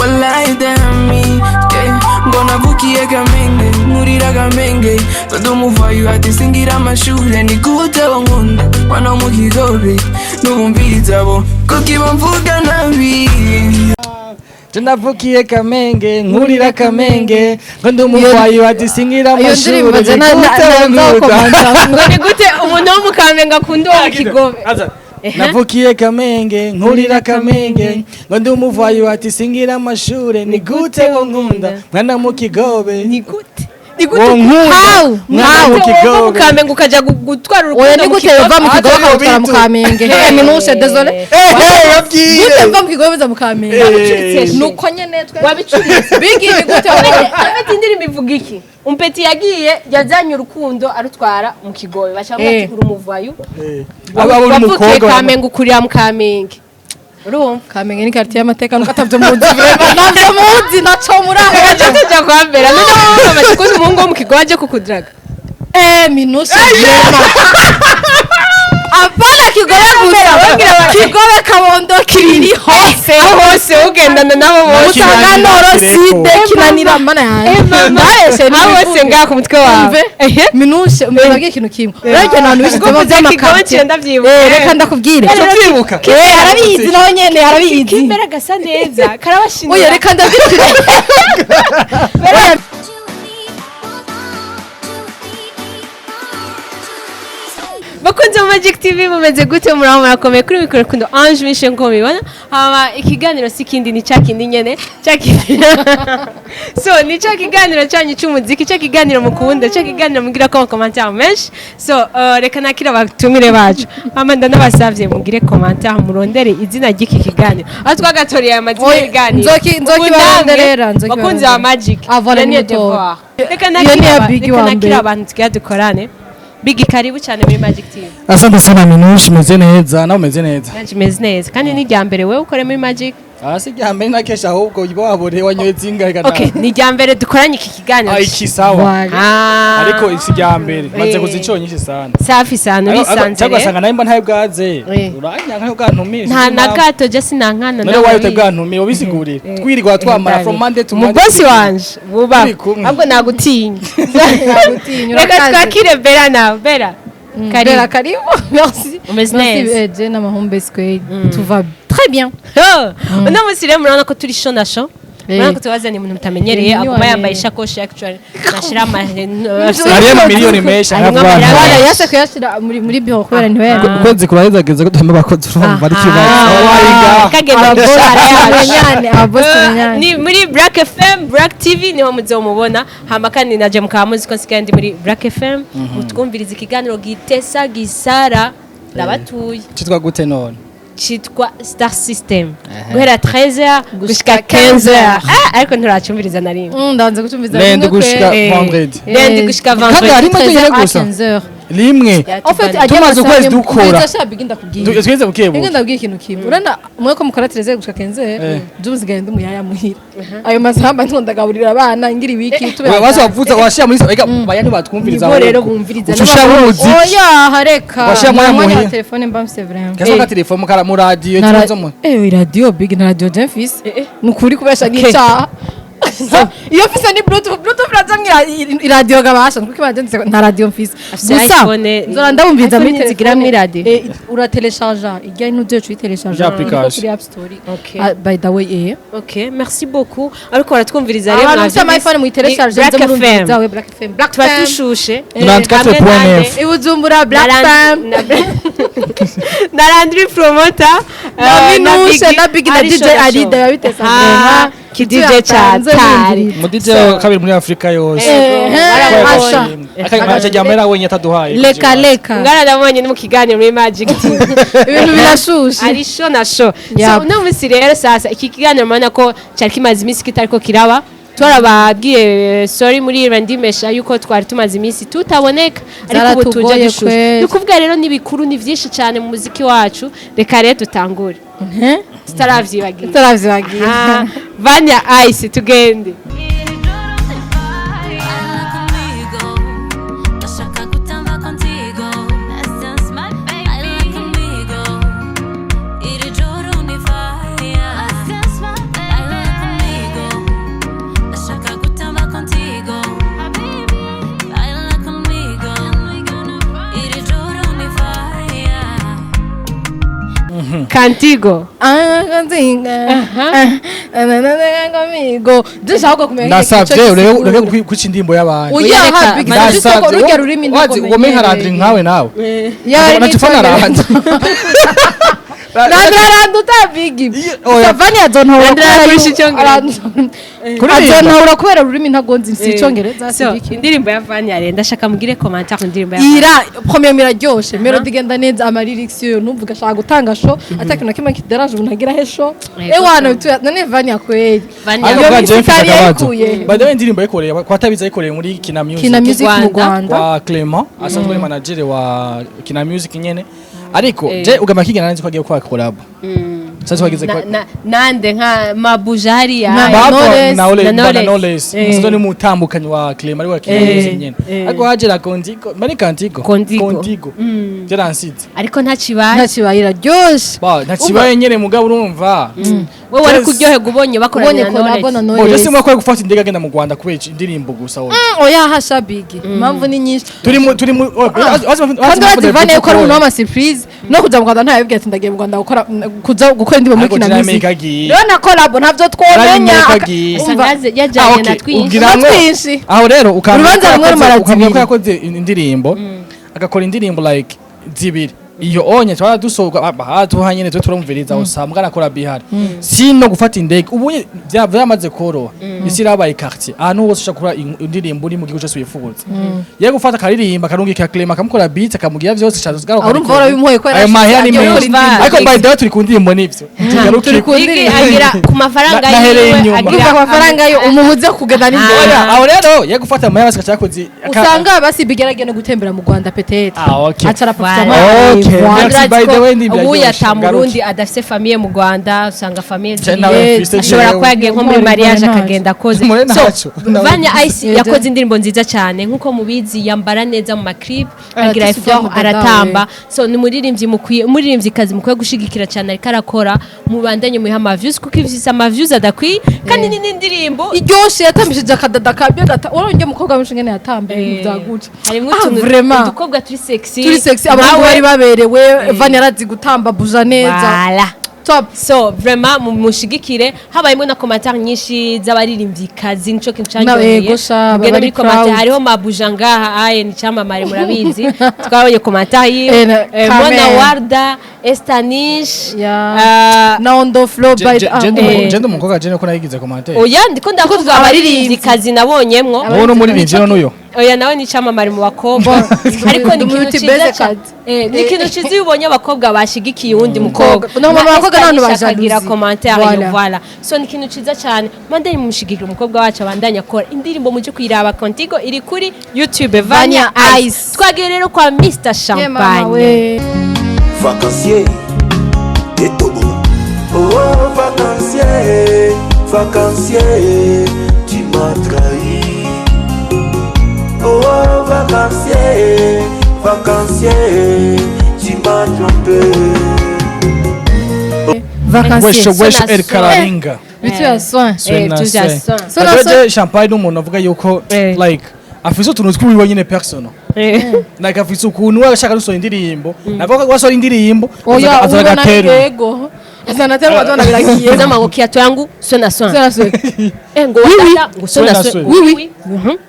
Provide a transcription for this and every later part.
Wallahi damn me, yeah. Ngo navukiye Kamenge, nkurira Kamenge, ngo ndi umuvayo ati singira amashure. Ni gute nkunda wana mu Kigobe n'ubumviriza bo kuko bamvuga nabi? Je navukiye Kamenge, nkurira Kamenge, ngo ndi umurwayi ati singira Iyo amashure. ndirimbo je nzakomanta. Ngo ni gute umuntu wo mu Kamenge akunda uwo mu Kigobe? Navukiye Kamenge, nkurira Kamenge, ngo ndi umuvayi ati singira amashure. Ni gute wo nkunda mwana mu Kigobe? Ni gute, ni gute? Wo nkunda How? mwana mu Gute wova mu Kigobe? Kamenge ukaja gutwara Oya, urukundo ni mu gute Kigobe? uva mu Kigobe Atari ukawutwara mu bitu. Kamenge? Minushe, désolé. Ehe, babwire. Gute mva mu Kigobe uza mu Kamenge? Eh. Nuko nyene twe Wabicuritse. Bigi, ni gute? Afite indirimbo ivuga iki? Umpeti yagiye yazanye urukundo arutwara mu Kigobe, baca bavuga ati uri umuvayu. Aba uri Wavukiye umukobwa. Kamenge, ukurira mu Kamenge, urumva? Kamenge ni quartier y'amateka, nuko atavyo muzi, vraiment navyo muzi, naco muri aho. Gace tuja kwa mbere none wowe bamaze kubona umuhungu wo mu Kigobe aje kukudraga? Eh, Minushe, vraiment apana Kigobe gusa, Kigobe, Kabondo, Kiriri, hose. Aho hose ugendana nabo bose. Usanga Noro Side Kinanira, mana yanjye, ndabeshe? Aho hose ngaha ku mutwe wawe. Umve. Ehe. Minushe, mbabwire ikintu kimwe. Urabye ahantu Ubwo bishizemo kuza Kigobe by'amakartier. nciye ndavyibuka. Eh, reka ndakubwire. Urabyibuka? Eh, arabizi nawe nyene, arabizi. Kimbera gasa neza karabashinira. Oya, reka ndabwire ikintu. Oya. Bakunze mu Magic TV, mumeze gute? Muraho, murakomeye? Kuri mikoro Rukundo Ange Mishe, nko mubibona. Hama ikiganiro si kindi, ni cya kindi nyene, cya kindi. So ni cya kiganiro cyanyu cy'umuziki, cya kiganiro mukunda, cya kiganiro mugira ko commentaire menshi. So reka nakira abatumire bacu. Hama ndanabasavye mugire commentaire, murondere izina ry'iki kiganiro, aho twagatoriye aya mazina Oya, y'ibiganiro. Nzokibaronderera, Bakunzi ba Magic, Ah, voilà, iyo niyo ni mutora. devoir. Reka Iyo ni nakira iya Biggie reka wa nakira mbere. abantu tugira dukorane. Bigi, karibu cyane muri Magic TV. Asante sana Minushe, meze neza, nawe umeze neza? Nanjye meze neza, kandi ni irya mbere wewe ukore muri Magic. Ah, si irya mbere nakesha, ahubwo uba wabore wanyoye zingahe kana? Okay, ni irya mbere dukoranye iki kiganiro. Ah, iki sawa. Ah. Ariko si irya mbere maze Eh. kuzico nyinshi sana. Safi sana, urisanze Cyangwa rero. asanga nawe mba ntayo bwaze. Eh. Uranyanka ntayo bwantumiye. Nta na gato, je sinankana. None wayo utabwantumiye, ubisigurire twirirwa twamara from Monday to Monday. Umubosi wanje wuba. Turi kumwe. Ahubwo nagutinya. Nagutinya, Reka urakaze. twakire Bera nawe. Bera, Bera, karibu. karibu. Merci. Umeze Merci, neza? eh, je n'amahombe square. Tout va très bien. Oh, uno munsi rero murabona ko turi chaud na chaud. Eh. Murabona ko tubazaniye umuntu mutamenyereye, Eh, aguma niwane. yambaye ishakoshi, actually nashira ama Hariyo amamiliyoni menshi. Harimwo aravuga. amahera. Wala yase kuyashira muri bureau kubera ntiwe. Ukwezi kurahezageze ko duhemba abakozi, urumva ari ikibazo. Kagenda gushara yacu. Tumenyane, ababosi tumenyane. Ni muri Black FM, Black TV niho muzomubona. Hama kandi naje mukaba muzi ko nsigaye ndi muri Black FM, mutwumviriza ikiganiro gitesa gisara ndabatuye. Cyitwa gute none? Citwa Star System, guhera 13h gushika 15h. Ah, ariko nturacyumviriza na rimwe. Ndanze gucumbiza. Lundi gushika Eh. vendredi. Lundi gushika Kandi vendredi. harimo twenyine gusa rimwe. En fait, Tumaze ukwezi dukora. Bigi, ndakubwira. Tweze bukebuke. Inge, ndabwiye ikintu kimwe. Urana mwe ko mukora 13 gushika 15, je musigaye ndi umuyaya muhira. Ayo masaha mba ndiko ndagaburira abana, ngira ibiki tube. Waza wavuza washira muri ega baya ntibatwumviriza. Nibo rero bumviriza. Uca ushira umuziki. Oya, hareka. Washira Nta mwanya mwanya wa muhira. telefone mba mfise vraiment. Kasa ka telefone mukara mu radio Na ikibazo mu eh, radio big na radio je mfise. Nukuri kubesha n'icaha. Iyo mfise ni bluetooth, bluetooth irazamwira iradiyo gabasha nuko ibaje nta radio mfise. Afise Gusa iPhone. nzora ndabumviriza muri iPhone zigira muri radio. Eh, uratelecharja ijya n'ugiye uyitelecharja Ya application. kuri App Store. Okay. Ah, by the way, eh. Okay, merci beaucoup. Ariko baratwumviriza rero. Abantu mufite ama iPhone muyitelecharge, Black nze murumviriza FM. we Black FM. Black Tuba FM. dushushe. 94.9. I Bujumbura Black FM. Na Landry Promoter. Na Minushe, na Big, na DJ Arida yabitesa vraiment. Ki DJ cha tari. Mu DJ wa kabiri muri Afrika yose. Asha. Akaje jamera wenye ataduhaye. Leka leka. Ngara ndabonye ni mu kiganiro muri Magic TV. Ibintu birashushe. Ari chaud na chaud. So Yep. uno munsi rero sasa iki kiganiro murabona ko cyari kimaze iminsi kitariko kiraba. Twarababwiye sorry muri Randimesha yuko twari tumaze iminsi tutaboneka, ariko ubu tuje Zaratugoye dushushe. kweli. Ni ukuvuga rero n'ibikuru ni byinshi cyane mu muziki wacu. Reka rero dutangure tutaravyibagiye. Tutaravyibagiye. Ah, Vanya Ice, tugende. Baila conmigo, ndashaka gutamba contigo. Baila conmigo, iri joro ni fire. Baila conmigo. Kantigo. Amigo, dushaka kumenya. Ndasavye ureke kwica indirimbo y'abandi. Oya, Reka, ha, Big, Ndasavye. rurya rurimi. Wazi uwo nka nkawe nawe. Ya. Unachifana randi. Nandra Big. Oya. Savani azontora. Nandra akurusha icyongereza. Kuririmba. Azontora kubera ururimi ntagonzi, si icyongereza. So Si. Indirimbo ya Vanya rero, ndashaka mugire commentaire ku ndirimbo ya Vanya. Ira première iraryoshe, melody igenda neza, ama lyrics yo numvuga ashaka gutanga show atakintu na kimwe kideranje umuntu agira he show. Yego. Ewana bitu none Vanya kweli. Vanya. Ariko Iyo bwa misi Jeff itari akabazo. yayikuye. By the way, indirimbo yayikoreye kwa tabiza, yayikoreye muri Kina Music. Kina Music mu Rwanda. Rwanda. Kwa Clement asanzwe ari manager wa Kina Music nyene, ariko je ugamba kigana nzi ko agiye gukora collab. Sasa wagize Na- nande nka Mabuja hariya. Na- Knowless. na Knowless. Na Na Knowless. Knowless asanzwe ni umutambukanyi wa Clement ari wa Kina Music nyene, ariko haje la Contigo mani Kantigo. Contigo. Contigo jeransize. Ariko ntakibaye. Ntakibaye, iraryoshe. Ba ntakibaye nyene, mugabo urumva. Wowe wari Yes. kuryoherwa ubonye bakoranye ubonye na collabo na Knowless. Bo Knowless. je simwe ko gufata indege agenda mu Rwanda kubera indirimbo gusa wowe. Oya, hasha Big, impamvu ni nyinshi. Turi mu Kandi urazi Vanya yuko ari umuntu w'ama surprise, no kuja mu Rwanda ntayabibwiye ati ndagiye mu Rwanda gukora, kuza gukora indirimbo muri Ariko Kina Jina Music. Amerika agiye. Rero na collabo ntavyo twomenya. Amerika agiye. Usanga yajyanye na twinshi. Ubwira Na ngo twinshi. Aho rero ukambwira Urubanza ko rumwe rumara ukambwira ko zibiri. yakoze indirimbo, agakora indirimbo like zibiri, iyo onye twara dusohoka bahatuha nyene twe turumviriza usanga nakora bihari, sino gufata indege ubu vyamaze koroha, isi irabaye quartier, ahantu hose ushobora gukora indirimbo uri mu gihugu cyose wifuza. Ye gufata akaririmba akarungika Clement akamukora beat akamugira vyose cyane. Aho urumva warabimuhoye ko ayo mahera ni agiye gukora menshi. indirimbo. Ariko by the way, turi ku ndirimbo nivyo tugaruke. Turi ku Big ndirimbo. agira ku mafaranga Nahereye yiwe inyuma. agira Urumva amafaranga yo umubuze kugenda n'indege. Oya, aho rero ye gufata amahera basi cyakoze. Usanga basi bigerageje no gutembera mu Rwanda peut-être. Ah, okay. Acara Voilà. Okay. Merci, by the way, ndirimbo ubu iraryoshe, yata ngaruke. Murundi adafise famille mu Rwanda, usanga famille Je nawe ziri mfise ashobora jewe. kuba yagiye nko muri Mpore, mariage mpore akagenda akoze. Mpore So ntaco. Nawe Vanya Ice Yego. yakoze indirimbo nziza cyane, nkuko mubizi yambara neza mu ma clip, agira Aratise effort, ujya mu aratamba. So ni umuririmbyi mukwiye, umuririmbyikazi mukwiye gushigikira cyane, ariko arakora, mubandanye muha ama views kuko ifise ama views adakwiye, kandi ni n'indirimbo Iryoshe, yatambishije akadada kabyo gata urongeye umukobwa winshi ngene yatambe ibintu byaguca. Harimo Ah, utuntu vraiment. udukobwa turi sexy. Turi sexy, abahungu Nawe- bari baberewe, Vanya arazi gutamba buja neza. Voilà. Top. So vraiment mushigikire, habayemo na commentaire nyinshi z'abaririmbyikazi, nico kintu Na cyanjyoheye. yego sha, Mugende baba muri ari commentaire, proud. hariho Mabuja ngaha aye ni cyamamare murabizi, twabonye commentaire yiwe. Carmen. Mona Warda, Estanish, Ya. ah, Na on the floor by the Je ndi umukobwa je ko nayigize commentaire. Oya, ndiko ndakuvuga abaririmbyi nabonyemwo. Wowe n'umuririmbyi none uyo. Oya, nawe ni icyamamare mu bakobwa, ariko ni ikintu Ndi cyiza beze cyane. kazi. Ni ikintu cyiza iyo ubonye abakobwa bashigikiye uwundi mukobwa. No, mu Nka bakobwa Esther n'abantu Nisha akagira ba jalousie. commentaire yo. Voilà. Voilà, so ni ikintu cyiza cyane, mandanye mushigikira umukobwa wacu abandanye akora indirimbo, muje kuyiraba Contigo iri kuri YouTube Vanya Vanya Ice. Ice. Twagiye rero kwa Mr Yeah, mama Champagne. we. Vacancier et Togo. Oh, vacancier, vacancier, tu m'as trahi. Oh, vacancier, vacancier, tu m'as trompé. Weshe Vacancier. weshe Sona El soin. Kararinga. Bitu ya soin. Sona tuja soin. soin. Sona By the way, soin. je Champagne ni umuntu avuga yuko like afise utuntu twiwe nyine personal, like afise ukuntu we ashaka gusohora indirimbo, navuga ko wasohora indirimbo Oya, aza ubona agatera. yego. Azana tera wazona biragiye. Zama ngo kiatu yangu sona soin. Sona soin. Ngo watata ngo sona Sona soin. soin. Oui oui.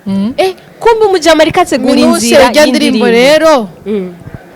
Mhm. Kumbe umujama ariko ategura Minushe inzira ijya ndirimbo y'indirimbo. rero.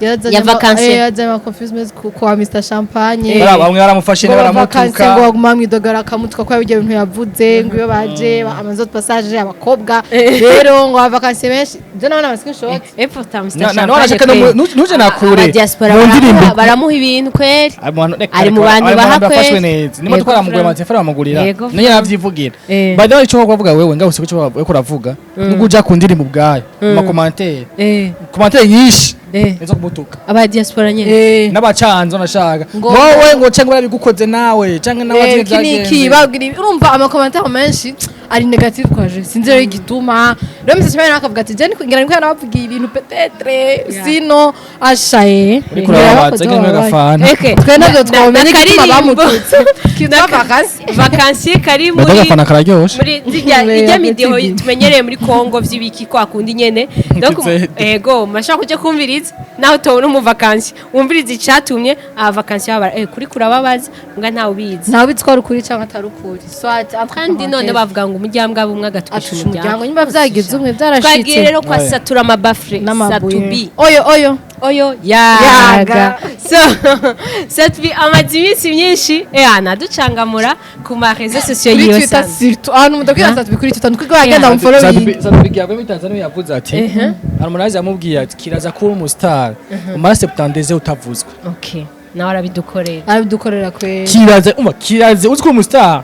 Ya vacancier. Yazanye ama confusement kwa Mr Champagne. Bara bamwe baramufashe Ngo vacances baramutuka. ngo baguma mwidogara akamutuka ko ibyo bintu yavuze, ngo iyo baje amazo passage abakobwa rero ngo vacances benshi byo nabona ama screenshot. Pourtant Mr Na- Champagne warashaka no kweli. nuje nakure Abadiaspora mu ndirimbo. baramuha ibintu kweli. Ari mu bantu- reka- Ari mu reka- bantu ari mu baha bantu bafashwe kweli. neza nimo twaramugura amatelefone bamugurira. Yego. Niyo yaravyivugira. By the way, ico wavuga wewe ngaho usiko ico uriko uravuga nuko uja ku ndirimbo ubwayo mu ma commentaire, commentaire nyinshi nizo kumutuka. Aba diaspora nyene. N'abacanzo nashaka Ngo- wowe ngo canke barabigukoze nawe canke nawe ati Iki ni iki byagenze. babwira urumva ama commentaire menshi. Ari négative kwa je sinzi rero igituma. Rero Mr Smile akavuga ati je ngira niko yanabavugiye ibintu peut-être, sino ashaye. Uriko urababaza nyine agafana. Eke, Twe nabyo twomenya igituma nakaririmbo. bamututse kitwa vacances. Vacances kari Mbega muri agafana kararyoshe. Muri zirya Muri ijya midiho ABCD. tumenyereye muri Kongo vy'ibiki kwa kundi nyene. Donc Kizede. ego mashaka kuja kumviriza naho tobona umu vacances, wumviriza icatumye aba vacances baba kuri kurababaza mbwa ntawe ubizi. Ntawe bitwara ukuri cyangwa atari ukuri, soit Kandi none bavuga ngo umuryango abo umwe agatwisha atusha umuryango. umuryango. Nyuma byagize umwe Twagiye byarashitse. rero kwa Ouais. Satura amabafre. N'amabuye. Satubi. Oyo oyo. Oyo yaga. Yaga. So Satubi amaze iminsi myinshi anaducangamura ku ma réseaux sociaux Kuri yiwe Twitter sana. surtout, ahantu mudakwiye Satubi kuri Twitter nuko wagenda mu following. Satubi yavuye muri Tanzania, yavuze ati Harmonize yamubwiye ati kiraza kuba umu star umara 72 utavuzwe. Okay, nawe arabidukorera. Arabidukorera kwe. Kiraza, umva, kiraza uzi ko umu star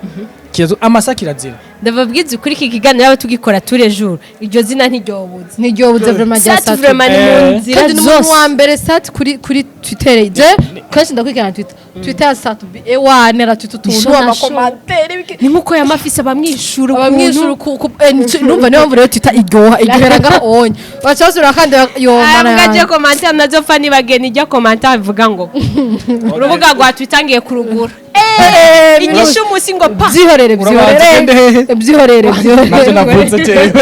kiraza amasa kirazira. Ndababwiza ukuri, iki kiganiro aba tugikora tous les jours, iryo zina ntiryobuze. Ntiryobuze vraiment rya Sat Satu. vraiment ni mu nzira Kandi ni umuntu zose. wa mbere Sat kuri Twitter. Je kenshi ndakurikirana Twitter ya Sat ewane aratwita utuntu Nisho nasho. ama commentaires Ni nkuko yamafise abamwishura. Abamwishura numva niyo mpamvu rero Twitter iryoha, iryohera ngaho onye baca basubira kandi yomana. Avuga je commentaire nazo fa nibageni ijya commentaire bivuga ngo urubuga rwa Twitter ngiye kurugura inyishu umunsi ngo pa. Byihorere. Urabanza Byihorere. ugende hehe? Byihorere. Navyo Byihorere. navuze jewe.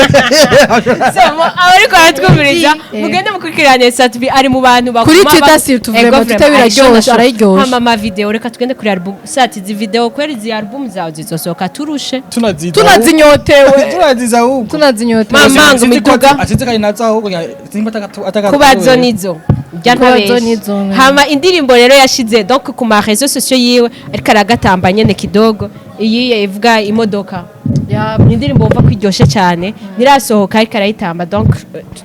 So, abariko baratwumviriza, mugende mukurikirane Satubi, ari mu bantu baguma Kuri Twitter surtout, Ego, vraiment, Twitter vraiment, biraryoshe, arishona. arayiryoshe. Hama ama video, reka tugende kuri album. Sati izi video kweri, izi album zawe zizosohoka turushe. Tunaziza. Tunazinyotewe. Tunaziza ahubwo. Tunazinyotewe. Mama ngo imiduga. Atinze kandi nazo ahubwo simba ataka. Kubazo nizo njya. Kubazo Ntabeshe. nizo, nka. Hama indirimbo rero yashize donc ku ma réseaux sociaux yiwe, ariko aragatamba nyene kidogo, iyi ivuga imodoka. Ni indirimbo wumva ko iryoshe cyane, ntirasohoka ariko arayitamba, donc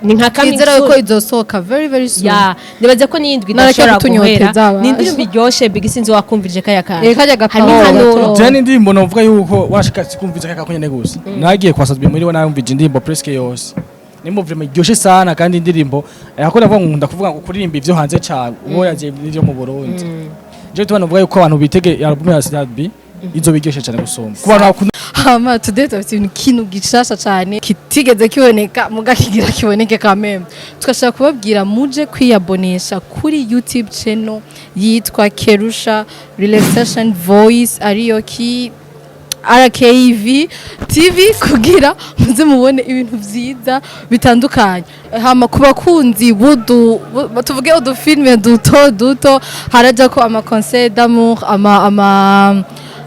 ni nka coming Twizera yuko soon. izosohoka very very soon. Ya, nibaza ko n'iyindwi Nareke idashobora kutunyoteza guhera. abantu. Ni indirimbo iryoshe big, sinzi wakumvirije kaya kantu. Eh, karya gapao Harimo impanuro. gato. Je n'indirimbo novuga yuko washika sikumviza kaka konyene gusa. Nagiye kwa Sadbi muri we narumvije indirimbo presque yose. Nimbo vraiment iryoshe sana, kandi indirimbo akora avuga ngo nkunda kuvuga ngo kuririmba ivyo hanze cyane uwo yaje n'ivyo mu Burundi. Je tubana novuga yuko abantu bitege album ya Sadbi izo biryoshe cyane gusumba. Ku bantu bakunda. Hama today turafite ibintu kintu gishasha cyane kitigeze kiboneka muga kigira kiboneke kameme. Tugashaka kubabwira muje kwiyabonesha kuri YouTube channel yitwa Kerusha Relaxation Voice, ariyo ki RKV TV, kugira muze mubone ibintu vyiza bitandukanye. Hama ku bakunzi budu tuvuge udufilme duto duto, haraja ko ama conseil d'amour,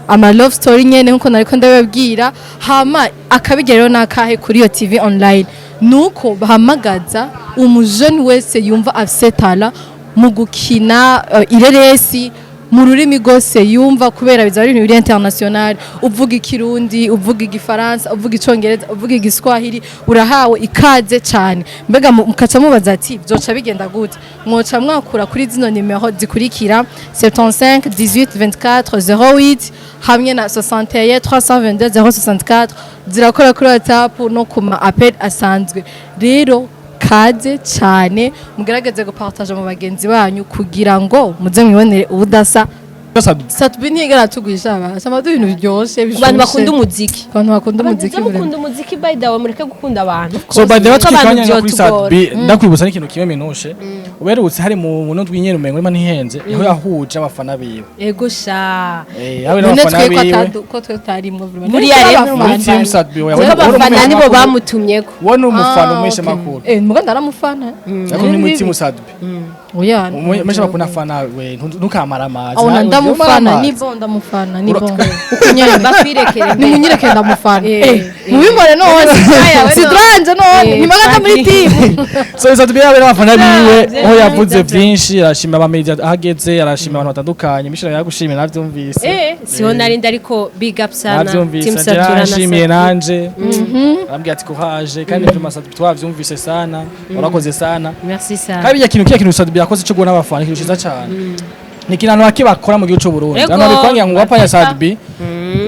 ama love story nyene nkuko nariko ndababwira. Hama akabigera rero nakahe kuri iyo TV online nuko bahamagaza umujeni wese yumva afise talent mu gukina ireresi mu rurimi rwose yumva, kubera bizaba ari ibintu biri international. Uvuga ikirundi, uvuga igifaransa, uvuga icongereza, uvuga igiswahili, urahawe ikaze cyane. Mbega mukaca mubaza ati byoca bigenda gute? Mwoca mwakura kuri zino nimero zikurikira: 75 18 24 08 hamwe na 61 322 064. Zirakora kuri WhatsApp no ku ma appel asanzwe. Rero kaze cyane, mugerageze gupartager mu bagenzi banyu kugira ngo muze mwibonere ubudasa. Satubi ntiyigera tugurisha abasha amadu ibintu biryoshye Ku bantu bakunda umuziki. Ku bantu bakunda umuziki. Abantu Vraiment. mukunda umuziki, by the way, mureke gukunda abantu. So by the way, Kuko abantu twikanya kuri vyotugora. Sadbi, ndakwibutsa n'ikintu kimwe minushe uberutse hari mu ndwi nyene umengo imana ntihenze, niho yahuje abafana biwe. Ego sha. Habe None n'abafana twe ko biwe. ko twe tutarimwo vraiment. Buriya None rero turi Muri abafana. team Sadbi oya. Kuko abafana nibo bamutumyeko. Wowe ni umufana, Ah, umeshe okay. makuru. Muga ndaramufana. Ariko ni muri team Sadbi. Oya. Umeshe makuru afana we ntukamara amazi. Aho ndamufana ni bon, ndamufana ni bon. Ukunyene. Bakwirekere. Nimunyereke ndamufana. Mubimbone none. Sidrangé none. Ni magata muri team. So Sadbi yawe n'abafana biwe Vya- aho yavuze vya- vyinshi, arashima aba media ahageze, arashima abantu batandukanye, mishira yagushimira navyumvise. Siho narindi, ariko big up sana Navyumvise. team Satura na Nshimiye Satura. nanje arambwira ati kuhaje kandi vraiment Sadbi twavyumvise sana, warakoze sana. Merci sana. Kandi bijya kintu kiya kintu Sadbi yakoze cyo guhura n'abafana, ikintu ciza cyane, ni ikintu abantu bake bakora mu gihugu cy'u Burundi. Ego. Abantu babikwangira ngo wapanya Sadbi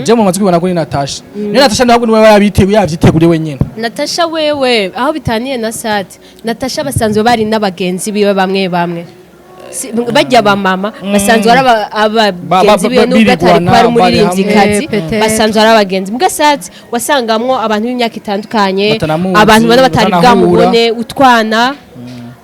je mu maze kubibona kuri Natasha, niyo Natasha ntabwo niwe yabiteguye, yavyiteguriye wenyine. Natasha wewe aho bitaniye na Sat, Natasha basanzwe bari n'abagenzi biwe bamwe bamwe. Bajya ba mama basanzwe ari abagenzi biwe, nubwo atari birigwana, kuba ari bari umuririmvyikazi, hamwe. Peut-être. basanzwe ari abagenzi. Mugasatsi wasangamwo abantu b'imyaka itandukanye, Batanamuzi, abantu bana batari batanahura. bwamubone, utwana,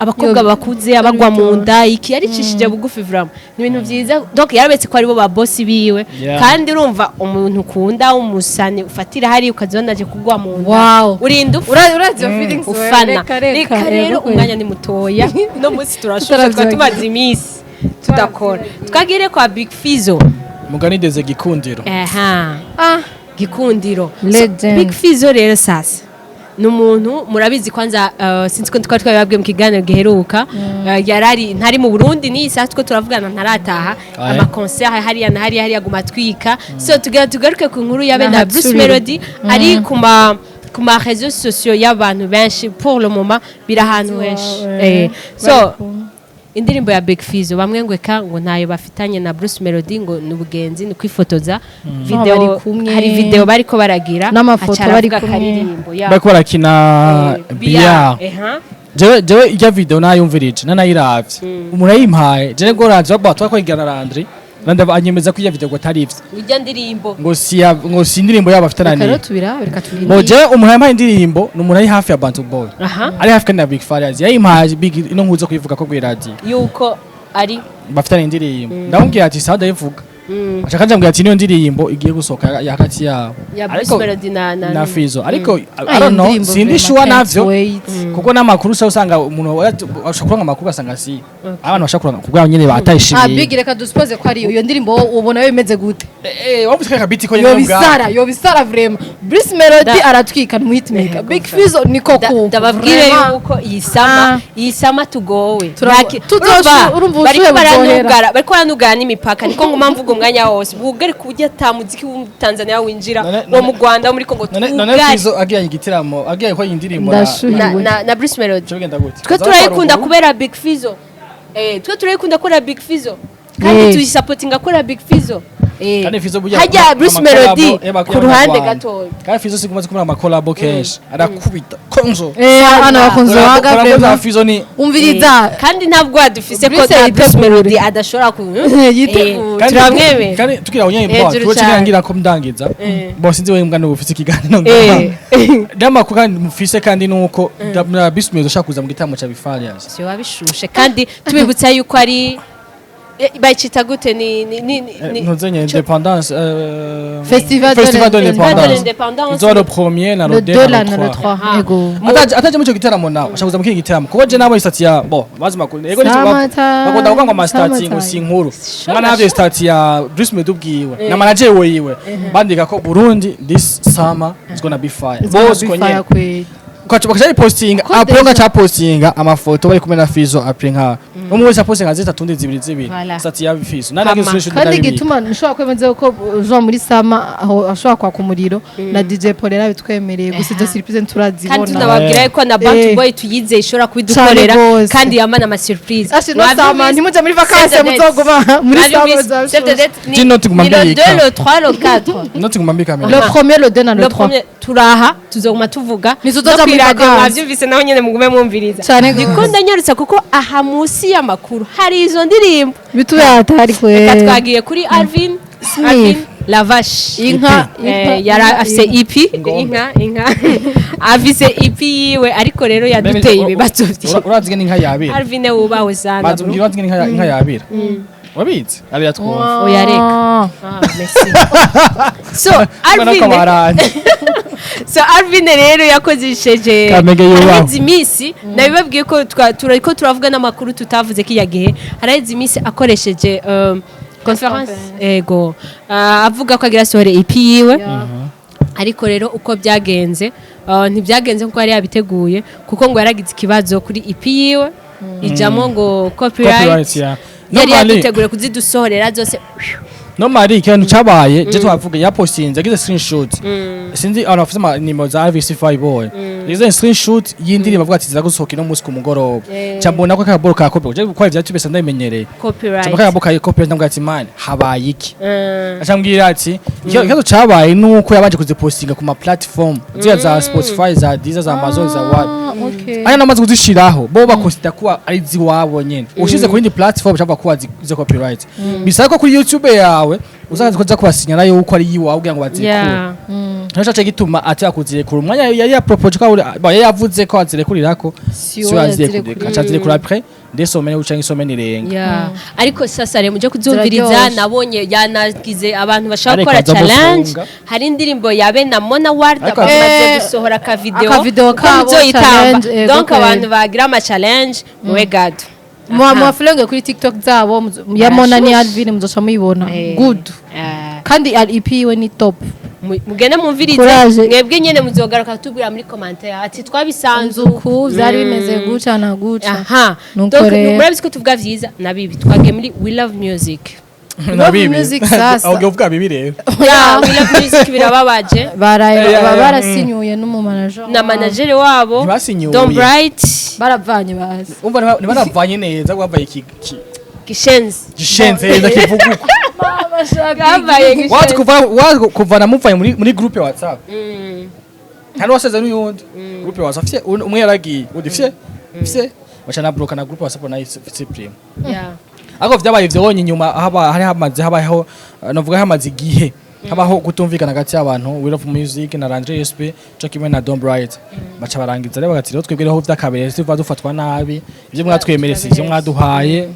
abakobwa Yo, bakuze, abagwa mu nda. Iki yaricishije bugufi vraiment, ni ibintu vyiza. Donc yarabetse ko aribo ba boss biwe. Kandi urumva umuntu ukunda umusani ufatira hari ukazibona aje kugwa mu nda, Wow. urinda upfa. Urazi iyo feelings wewe, Ufana. reka reka. Reka rero, Yego, umwanya ni mutoya no munsi, turashushe, Turavyibagiwe. twari tumaze iminsi tudakora. Twagire kwa Big Fizzo. Mugani deze Gikundiro. Aha. Ah. Gikundiro. So, Legend. Big Fizzo rero sasa ni umuntu murabizi kwanza, sinzi ko twari twabibabwiye mu kiganiro giheruka, yarari ntari mu Burundi n'iyi saha two turavugana, ntarataha. Aye. Ama concert hariya na hariya hariya guma atwika. So tugira tugaruke ku nkuru yabe na Bruce N'ahatsubira. Melody ari ku ma réseaux sociaux y'abantu benshi. Pour le moment biri ahantu henshi. So indirimbo ya Big Fizzo, bamwe ngo eka ngo ntayo bafitanye na Bruce Melody, ngo ni ubugenzi, ni kwifotoza video. Bari kumwe. Hari video bariko baragira, N'amafoto aca bari aravuga kumwe. akaririmbo ya Bariko barakina billard. Eha. Jewe irya video nayumvirije, nanayiravye, umuntu ayimpaye jewe ngo ranje ba twakwigana Landry, nande anyemeza ko irya video ngo atari ivyo. Ujya ndirimbo. Ngo si ngo si indirimbo yabo Reka rero afitanye. tubirabe, reka Bo turindire. jewe umuntu yampaye indirimbo ni umuntu ari hafi ya Bantu Boy, ari hafi kandi na Big Farious. Yayimpaye Big ino nkuzo kuyivuga ko kw'iradio Yuko ari bafitanye indirimbo. Ndamubwira ati sawa, ndayivuga. Aca kandi ambwira ati niyo ndirimbo igiye gusohoka ya hagati yabo. Ya Bruce Melody na Na Fizzo. Ariko I Ah, don't know, indirimbo sindi vraiment, sure can't navyo, wait. Kuko n'amakuru usanga umuntu ashobora kuronka amakuru ugasanga si abantu bashobora kuronka kubwa nyene Ah, batayishimiye. Big, reka dusuppose ko ari iyo ndirimbo, wowe ubona yo imeze gute? Wavuze ka biti ko nyene. Yo bisara, yo bisara vraiment. Bruce Melody aratwika, ni hitmaker. Big Fizzo niko ku Ndababwire yuko iyi summer, iyi summer tugowe. Urumva ubushuhe Bariko buzohera. baranugara, bariko baranugara n'imipaka, niko nguma mvuga umwanya wose bugari ku buryo ata muziki wo mu Tanzania winjira, wo mu Rwanda, wo muri Congo. None Tugare. Fizzo agiye igitiramo, agiye ko indirimbo Ndashuhiwe. Na Bruce Melody. Cyo bigenda gute? Twe turayikunda kubera Big Fizzo. Twe turayikunda kubera Big Fizzo kandi tuyisapotinga kubera Big Fizzo. Kandi Fizzo burya Hajya Bruce ama collabo Melody ku ruhande y'Abanyarwanda. gatoya. Kandi Fizzo sikumaze kumura ama collabo kenshi arakubita konzo. Hano bakunze waga Collabo za vraiment. Fizzo ni Umviriza. Kandi ntabwo dufise ko Bruce na Bruce yitegure. Melody adashobora ku Yitegure. Turamwemera. Kandi tugira abonye Hejuru bo tuwe cyane. ngira ko ndangiza bo sinzi wewe mbwa ufise ikiganiro n'amakuru kandi mufise, kandi nuko na Bruce Melody ashaka kuza mu gitaramo ca Bifarias. Sio wabishushe, kandi tubibutsa yuko ari bayicita gute, ni Ntuzenye indépendance, Festival de Festival de Festival de l'Indépendance. l'Indépendance. Izoba le premier na Le le 2 2 na na le le 3. 3. Ego. Ataje muri ico gitaramo nawe ashaka kuza mu kindi gitaramo, kuko je nabo istat ya bo bazi makuru ego nico Summertime, bakunda kuvuga ngo ama stat ngo summertime. si inkuru mwana navyo. Stat ya Bruce Melody ubwiwe na manager wiwe bandika ko Burundi this summer is gonna be fire. It's gonna Bose be ko fire nyene kweli. ukaca postinga Ko après déjà- ugaca postinga amafoto bari kumwe na Fizzo, après nka umwe wese apostinga zitatu undi zibiri zibiri. Voilà. Stat ya Fizzo nani Hama. agize. Kandi igituma nshobora kwemeza ko uja muri summer aho ashobora kwaka umuriro na DJ Paul yarabitwemereye, gusa izo surprise Kandi turazibona. tunababwira yuko na Bantu Boy tuyize ishobora kubidukorera. Cane gose. Kandi yamana ama surprise. Ashe no summer ntimujya muri vacances, muzoguma muri summer. Save the date ni Dis note guma ni le mbika. 2, le 3, le 4. Noti nguma mbika. Le premier, le 2 na le Le 3. premier turaha tuzoguma tuvuga. Ntituzoja No muri kw'iradiyo vacances. mwavyumvise, naho nyene mugume mwumviriza. Cane Ndiko gose. ndanyarutsa kuko aha munsi y'amakuru hari izo ndirimbo. Bitube hatari kwe. Reka twagiye kuri Alvin. Smith. Alvin Lavache. Inka. Yari afise EP. Ingombe. Inka afise EP yiwe, ariko rero yaduteye ibibazo byinshi. Urazi ngene inka yabira? Alvin wubawe sana. Bazi Bro. umbwira, urazi ngene inka yabira? Wabizi abira twumva. Oya, reka. Ah, merci. So Mbona ko Alvin, baranje. so Alvin rero yakozesheje Kamege yubaho. haraheze iminsi nabibabwiye ko turiko turavuga n'amakuru tutavuze k'iya gihe. Haraheze iminsi akoresheje conference ego, avuga ko agira sohore EP yiwe. Ariko rero uko byagenze, ntibyagenze nkuko yari yabiteguye, kuko ngo yaragize ikibazo kuri EP yiwe, ijamo ngo copyright. Copyright, yeah. Yari Normally- yaduteguriye kuzidusohorera zose. No mari ikintu cabaye, je twavuga yapostinze, yagize screenshot. Sinzi abantu bafite ama nimero za RVC5 boy, yagize screenshot y'indirimbo, avuga ati ziza gusohoka ino munsi ku mugoroba. Cambona ko akaboro ka copy, je gukora ivya tubese ndabimenyereye. Copyright. Cambona akaboro ka copy, ndamubwira ati: "Man, habaye iki?" Acambwira ati ikibazo cabaye nuko yabanje kuzipostinga ku ma platform ziriya za Spotify, za Deezer, za Amazon, za what. Ah, okay. Aya namaze kuzishiraho, bo bakonsida kuba ari ziwabo nyene. Ushize ku yindi platform cyangwa kuba zi copyright, bisaba ko kuri YouTube yawe uzaza kuza kubasinyana yuko ari yiwawe kugira ngo bazikure. Nico cace gituma atera kuzirekura umwanya yari yapropose ko yari yavuze ko azirekurirako. Si si we azirekura, aca azirekura après des semaines ou canke isomene irenga. Yeah. Ariko sasa rero muje kuzumviriza. Ziraryoshe. Nabonye yanagize abantu bashaka Ariko gukora aza challenge. mufunga. Hari indirimbo ya be na Mona Ward Ariko bamaze gusohora akavideo. Akavideo Uko kabo, muzoyitamba. challenge, ego Donc kweli. abantu bagira ama challenge muwe gado. Muwa kuri TikTok zabo ya Mona ni Arashushe. Alvin, muzoca muyibona. Good. Kandi EP yiwe ni top. Mugende mumvirize. Courage. Mwebwe nyene muzogaruka tubwira muri commentaire ati twabisanze uku, vyari bimeze guca na guca. Aha. Nuko Donc rero. murabizi ko tuvuga vyiza na bibi. Twagiye muri We Love Music. Na bibi. Music sasa. Aho uvuga bibi rero. Yeah, We Love Music birababaje. Baraye barasinyuye n'umumanager. Na manager wabo. Ntibasinyuye. Don Bright. Baravanye bazi. Umva, ntibanavanye neza, bavaye iki Gishenzi. gishenze neza kivuga uko. Babaye Wazi. gishenzi. Kuva wazi kuva namuvanye muri groupe ya WhatsApp, nta n'uwaseze n'uyundi groupe ya WhatsApp fye umwe yaragiye undi fye fye baca na bloka na groupe ya WhatsApp nayo supprime. Ariko vyabaye vyonye inyuma haba hari hamaze habaho, novuga hamaze igihe habaho kutumvikana hagati y'abantu We Love Music na Landry SP co kimwe na Don Bright. Baca barangiza rero bagati rero twebwe rero vyakabere tuva dufatwa nabi, ivyo mwatwemereye si ivyo mwaduhaye.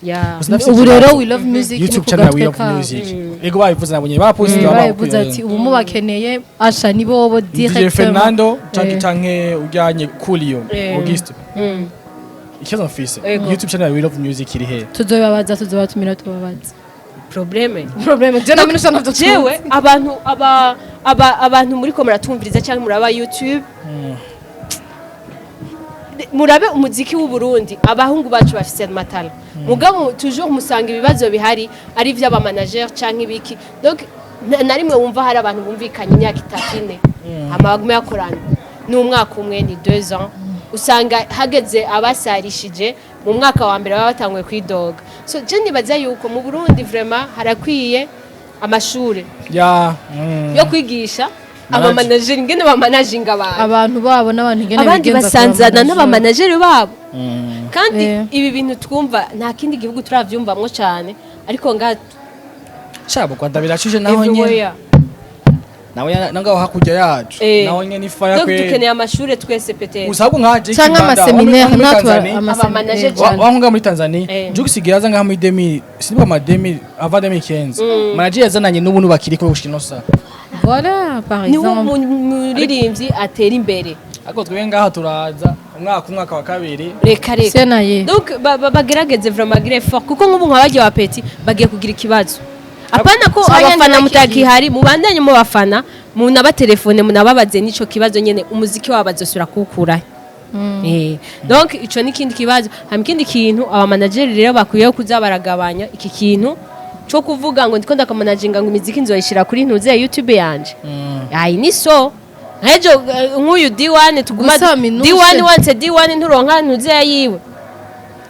Gusa ndafise Ubu ikibazo. rero We Love Music ni YouTube ku channel ya We gatwe Love kabo. Music, ego babivuze nabonye bapostinze. Babivuze ati ubu mubakeneye asha ni bobo DJ directement. Fernando canke Eh. canke ujyanye Coolio Auguste. Ikibazo mfise, YouTube channel ya We Love Music iri he? Tuzobabaza, tuzobatumira tubabaza. Problème. Problème je na minusha navyo. Jewe abantu aba abantu muri ko muratumviriza cyangwa muraba YouTube, murabe umuziki w'u Burundi, abahungu bacu bafise amatara, mugabo toujours musanga ibibazo bihari ari ivy'aba manager canke ibiki. Donc na rimwe wumva hari abantu bumvikanye imyaka 3, 4, hama bagume bakorana, ni umwaka umwe, ni 2 ans, usanga hageze abasarishije mu mwaka wa mbere baba batanguye kwidoga. So je nibaza yuko mu Burundi vraiment harakwiye amashure yo kwigisha aba manager ingene bamanaginga abantu. Abantu babo n'abantu ingene Abandi bigenza ku basanzana bamanager. N'abamanageri babo. Kandi ibi bintu twumva nta kindi gihugu turavyumvamwo cyane, ariko nga Shabo Rwanda birashushe naho nyene. Everywhere. Nawe nangaho hakurya yacu. Naho nyene ifaya Donc kwe. dukeneye amashure twese peut-être. Usabwo nka Jake Canke Banda, amaseminaire wa muri natwe. Tanzania. Abamanager Cyane. Wa muri Tanzania. Jux yaza ngaha muri 2000, sinibuka ama 2000 avant 2015, manager yazananye n'ubu nubakiri ko gushika ino saha. Voilà, par Niwo exemple. muririmbyi atera imbere. Ariko twebwe ngaha turaza umwaka, umwaka wa kabiri. Reka reka. Senaye. Donc bagerageze vraiment, bagire effort, kuko nk'ubu nka bagiye wa petit bagiye kugira ikibazo. Apana ko Canke abafana ntibakiri. mutakihari, mubandanye mu bafana, munabatelefone, munababaze n'ico kibazo nyene, umuziki wabo bazosubira kuwukurahe? Donc ico ni ikindi kibazo. Hama ikindi kintu, aba manager rero bakwiye kuza baragabanya iki kintu cyo kuvuga ngo ndiko ndakamanaginga, ngo imiziki nzoyishira kuri ntuze ya YouTube yanje. Ayi ni so nkejo nk'uyu D1 tuguma Gusa Minouche- D1 wanse D1 nturonka ntuze yiwe,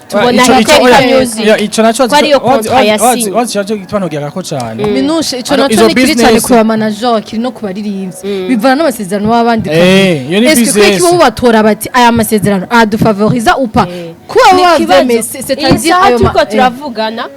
tubona Ico oya, Hiteka Music oya, ico naco ko ariyo contrat yasinye. Wazi naco gituma ko cane. Minushe, ico Ano, naco izo ni kiri cyane business- ku bamanager, kiri no ku baririmbyi, bivana n'amasezerano baba bandika. Iyo ni Est-ce que business. kuba batora bati aya masezerano adufavoriza ou pas, kuba Ni ikibazo. bavyemeye, Iyi c'est-à-dire saha ayo turiko turavugana,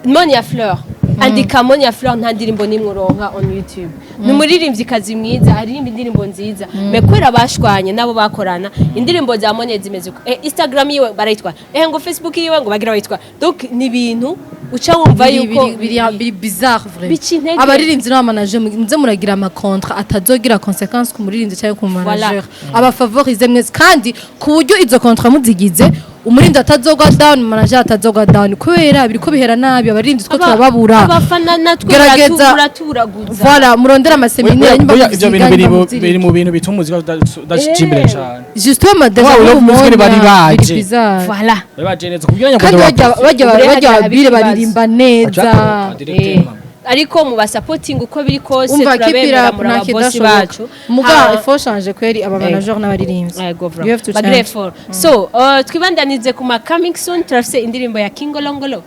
Monia Fleur, andika Monia Fleur, nta ndirimbo n'imwe uronka on YouTube. Ni umuririmvyikazi mwiza, aririmba indirimbo nziza, mais kubera bashwanye nabo bakorana, indirimbo za Monia zimeze uko. Instagram yiwe barayitwara, ngo Facebook yiwe ngo bagira bayitwara. Donc ni ibintu uca wumva yuko biri bizarre vraiment. Bica intege. Abaririmbyi n'abamanager, muze muragira ama contrat atazogira conséquence ku muririmbyi cyangwa ku manager, abafavorize mwese, kandi ku buryo izo contrat muzigize Umuririmbyi atazogwa down, manager atazogwa down, kubera biriko bihera nabi, abaririmbyi two turababura. Abafana natwe Gerageza- baraturaguza. Voilà, murondera ama séminaire nyimba Oya, ivyo bintu biri mu- muvyiga. Biri mu bintu bituma umuziki udashika imbere cane. Justement, déjà Wa, n'ubu umuziki bari mubona baje. biri bizarre. Voilà. Bari baje neza kugira ngo Kandi bajya Ubu rero bajya haba bire ikibazo. baririmba neza. Ariko mu basapotinga uko biri kose, Umva, turabemera, kipira muri nta ababosi kidashoboka. bacu. Muga il faut changer kweri aba manager n'abaririmbyi. Yego, You have to bagire change. effort. So twibandanize ku ma coming soon. Turafise indirimbo ya Kingolongolo,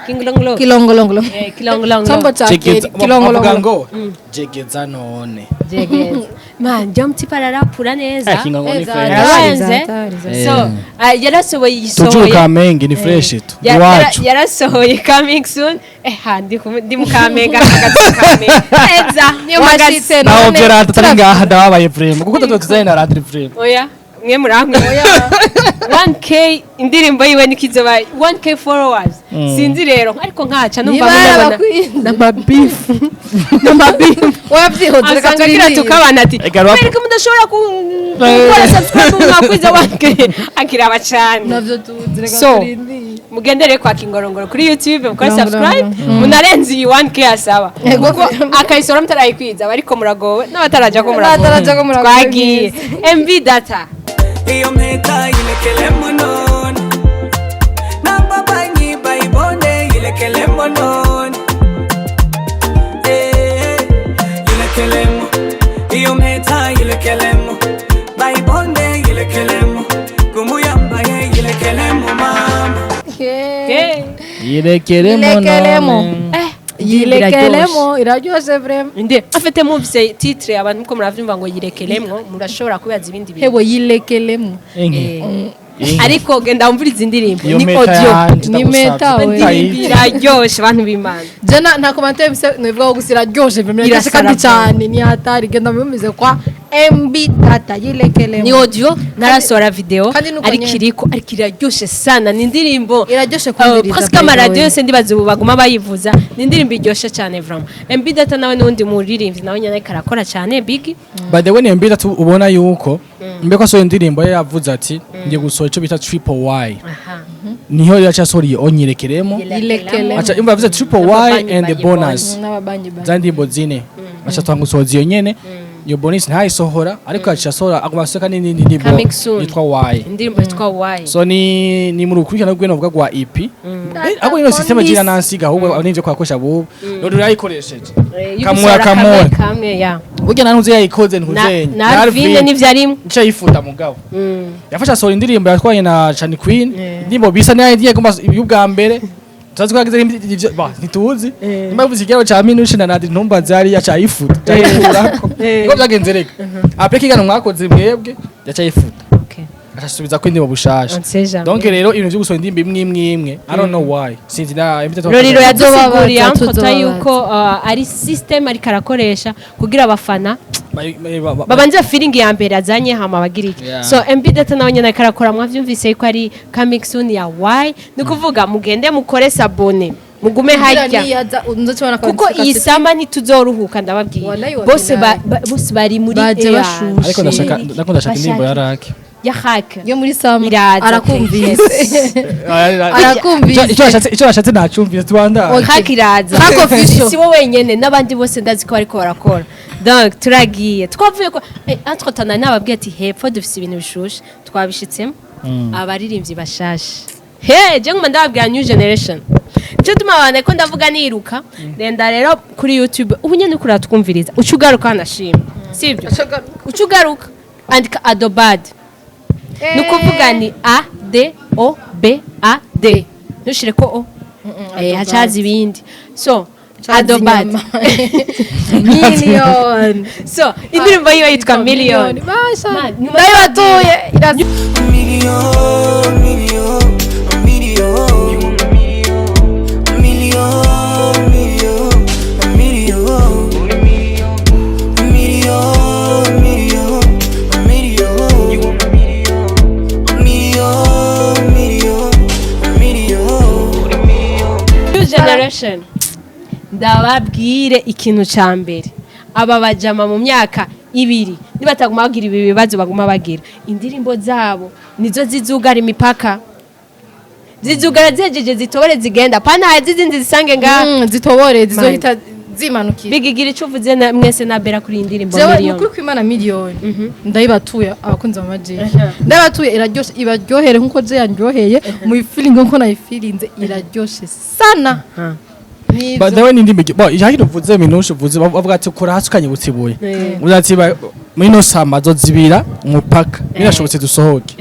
Kingolongolo. Kilongolongolo. Kilongolongolo. Chombo cha Jegeza, bavuga kilongolongolo. ngo jegeza none. Jegeza man, jya mutipa ararapura neza. Eh, Kingo ni fresh. Ararenze. So yarasohoye, Tujuru yisohoye. Kamenge ni fresh tu iwacu. Yarasohoye coming soon. Ha, ndi mu Kamenge, hagaze mu Kamenge neza. Niyo washitse Naho none. Gerard atari ngaha, ndababaye vraiment, kuko tatwe tuzanye na Radri vraiment. Oya, mwe muramwe 1K, indirimbo yiwe nikizoba 1K followers, sinzi rero, ariko nkaca numva Niba mubona yarabakwinze. N'amabifu, n'amabifu. Wabyihoze, reka Asanga agira turindire. tukabana ati Ega, rap- "Kubera ko mudashobora gukora subscribe mwakwiza 1K," akiraba cyane. Navyo tuzi, reka So, turindire. Mugendere kwa Kingorongoro kuri YouTube, mukore Ngorongoro. subscribe, munarenze iyi 1K asaba, Ego. kuko akayisora mutarayikwiza ariko muragowe, n'abataraja ko muragowe. N'abataraja ko muragowe. Twagiye MB Data. Iyo mpeta yilekelemo none, n'ababanyi bayibone, yilekelemo none. Eh, yilekelemo iyo mpeta, yilekelemo bayibone, yilekelemo kumuyambaye, yilekelemo mama. Hey. Yirekeremo. Yilekelemo. None. Yilekelemo iraryoshe vraiment. Inde afite muvise titre, abantu muko muravyumva ngo yirekelemwo, murashobora kubaza ibindi bintu. Hewe, yilekelemo. Inki. Ariko genda wumvirize indirimbo. Iyo Ni meta audio. yanje Ni meta, ndagusavye. we. Indirimbo iraryoshe, bantu b'Imana. Jana nta commentaire bisa nivuga gusa, iraryoshe vraiment, iraryoshe Irasara. kandi cyane, ni hatari. Genda mumeze kwa MB Data, yilekelemo. Ni audio, narasohora video. Kandi nuko Ariko nyene. iriko, ariko iraryoshe sana, ni indirimbo Iraryoshe kumviriza, presque by the way. amaradiyo yose ndibaza ubu baguma bayivuza. Ni indirimbo iryoshe cyane vraiment. MB Data nawe n'undi muririmbyi nawe nyene ariko arakora cyane big. By the way, ni mbita tu ubona yuko mbeko asohoye indirimbo ye, yavuze ati ngiye gusohora icyo bita triple Y. Aha. Niho yaca asohora iyo onyirekeremo. Yilekelemo. Aca imva yavuze triple Y and the bonus. N'ababanyi banyi. Za ndirimbo zine aca twanga gusohoza iyo nyene, iyo bonus ntayisohora, ariko aca asohora, aguma asohoka n'indi ndirimbo Coming soon. yitwa Y. Indirimbo yitwa Y. So ni mu rukurikirane rw'ibintu bavuga rwa EP. Ahubwo ino system gira nansiga, ahubwo n'ivyo kwakoresha bubu none urayikoresheje. Yo Kamwe gusohora. Kamwe. Kamwe ya. Burya na ntuze yayikoze Na ntuzenye na Alvin n'ivyo arimo. Nca yifuta, mugabo yafashe asohora indirimbo yatwaye na Chani Queen, indirimbo bisa nayo igiye guma y'ubwa mbere. Turazi ko yagize ivyo ba ntituzi nimba yavuze ikigero ca minushe na Nadi ntumbaze, yari yaca yifuta yikurako niko byagenze. Reka après kigano mwakoze mwebwe, yaca yifuta, Okay. acasubiza ko indirimbo bushasha. On sait jamais. Donc rero ibintu vyo gusohora indirimbo imwe imwe imwe, I don't know why, sinzi na Roriro yadusiguriye Tuzobabaza, amfota tuzobabaza. yuko ari system ariko arakoresha kugira abafana babanze feeling ya mbere azanye, hama bagira iki. Yeah. So MB Data nawe nyene ariko arakora, mwavyumvise yuko ari coming soon ya Y. Ni ukuvuga mugende mukore s'abonner, mugume harya, kuko iyi sama ntituzoruhuka, ndababwiye. Wallahi Bose wabilahi. bose bari muri Baje air. bashushe. Ariko ndashaka, ndako ndashaka indirimbo ya Raki. Ya Hak. Yo muri sama. Iraza. Arakumvise, arakumvise. Icyo yashatse nacumvise, tubandanye. Okay. Hak iraza. Hak official. Si bo wenyene, n'abandi bose ndazi ko bariko barakora. Donc turagiye, twavuye ko entre temps nari nababwiye ati hepfo dufise ibintu bishushe, twabishitsemo abaririmbyi bashasha. He, je nguma ndababwira new generation, nicyo tuma abantu ko ndavuga niruka. Renda rero kuri YouTube ubu nyene uriko uratwumviriza, uca ugaruka hanashima, sibyo? Uca ugaruka andika Adobad, ni ukuvuga ni A D O B A D, ntushire ko o hacaza ibindi. So Adobad. Million. So indirimbo yiwe yitwa Million. Basha. Man, Ndayibatuye. Million, million, million. Million, million, million. Million, million, million. Million, million, million. New generation, ndababwire ikintu ca mbere: aba bajama mu myaka 2 nibataguma bagira ibi bibazo baguma bagira, indirimbo zabo nizo zizugara imipaka. Zizugara zihejeje, zitobore, zigenda pana hazi izindi zisange ngaha. Zitobore, zizohita zimanukira. Bigigira ico uvuze na mwese na Bera kuri iyi ndirimbo. Jewe Miliyoni. nukuri kwimana, Miliyoni ndayibatuye. Abakunzi ba Magic, ndayibatuye, iraryoshe, ibaryohere nkuko je yanryoheye, muyifilinge nkuko nayifilinze, iraryoshe sana. Nivyo. By the way, n'indi migi bo ijaki uvuze, minushe uvuze, bavuga ati kora hasi ukanyibutsa ibuye. Uvuze ati muri no sama zozibira umupaka, birashobotse dusohoke.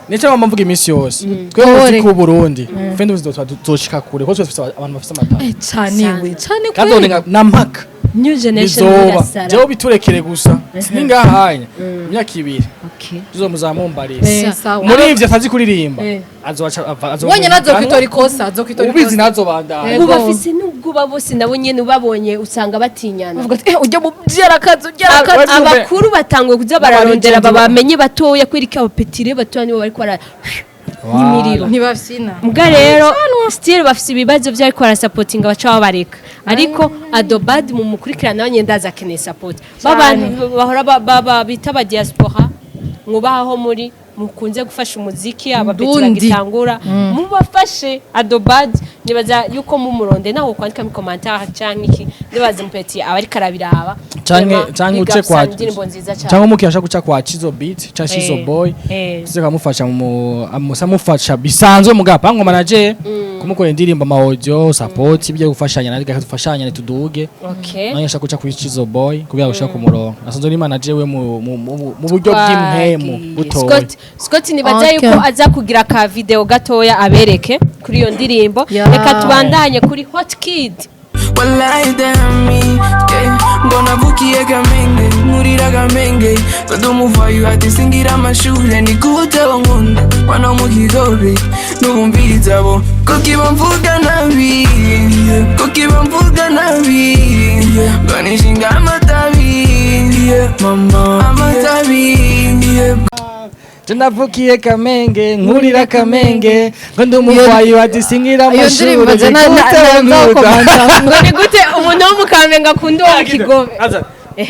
Nico mama mvuga iminsi yose, twe Tore. muzi ku Burundi fende tuzoshika kure ko twe dufise abantu bafise amatara. Eh, cane we, cane. Kandi kweli. orenga na mpaka New generation bizoba. irasara. Jewe biturekere gusa siningahanya imyaka 2 tuzomuzamumbariza. Eh, sawa. Muri ivyo atazi kuririmba, azobaca azoba Wonyene azokwitora ikosa, azokwitora ubizi ikosa. ntazobandanya. Ubu bafise n'ubwoba bose, nabo nyene ubabonye usanga batinyana. Bavuga ati: "Eh, ujya mu byarakazi, ujya." Abakuru batanguye kuza bararondera N'abarigenti babamenye batoya, kwereka abapetire batoya nibo bariko bara n'imiriro. Ntibafyina. Mbwa rero still bafise ibibazo vyo, ariko barasapotinga baca babareka, ariko Adobad mu mukurikirana nawe nyene ndaza akeneye support babantu bahora bita ba diaspora mwubahaho muri mukunze gufasha umuziki abapeti Ndundi. bagitangura, mubafashe. Adobad nibaza yuko mumuronde naho kwandika mu commentaire canke iki, ndibaza mupeti aba ariko arabiraba. Canke Vraiment, canke big uce up kwa sana, indirimbo nziza cane. Canke umukiriya ashaka guca kwa Chizo Beat canke Chizo Boy, tuze kamufasha mu amusa mufasha bisanzwe mugapa ngo manager kumukorera indirimbo, ama audio support, ibyo gufashanya natwe dufashanya tuduge. Nange ashaka guca kuri Chizo Boy kugira ngo ushake kumurongo, asanzwe ni manager we mu buryo bw'impemu butoya. Scott nibaza yuko aza kugira ka video gatoya abereke kuri iyo ndirimbo. Reka tubandanye kuri Hot Kid. Wallahi damn me, yeah. Ngo navukiye Kamenge, nkurira Kamenge, ndumuvayo ati singira amashure. Ni gute wankunda wana mu Kigobe n'ubumviriza abo kuko bamvuga nabi, kuko bamvuga nabi, ngo nishinga amatabi, mama, amatabi. Je navukiye Kamenge, nkurira Kamenge, ngo ndi umurwayi wadisingira Iyo amashuri. ndirimbo je Ni gute wankunda? Ngo ni gute umuntu wo mu Kamenge akunda uwo mu Kigobe?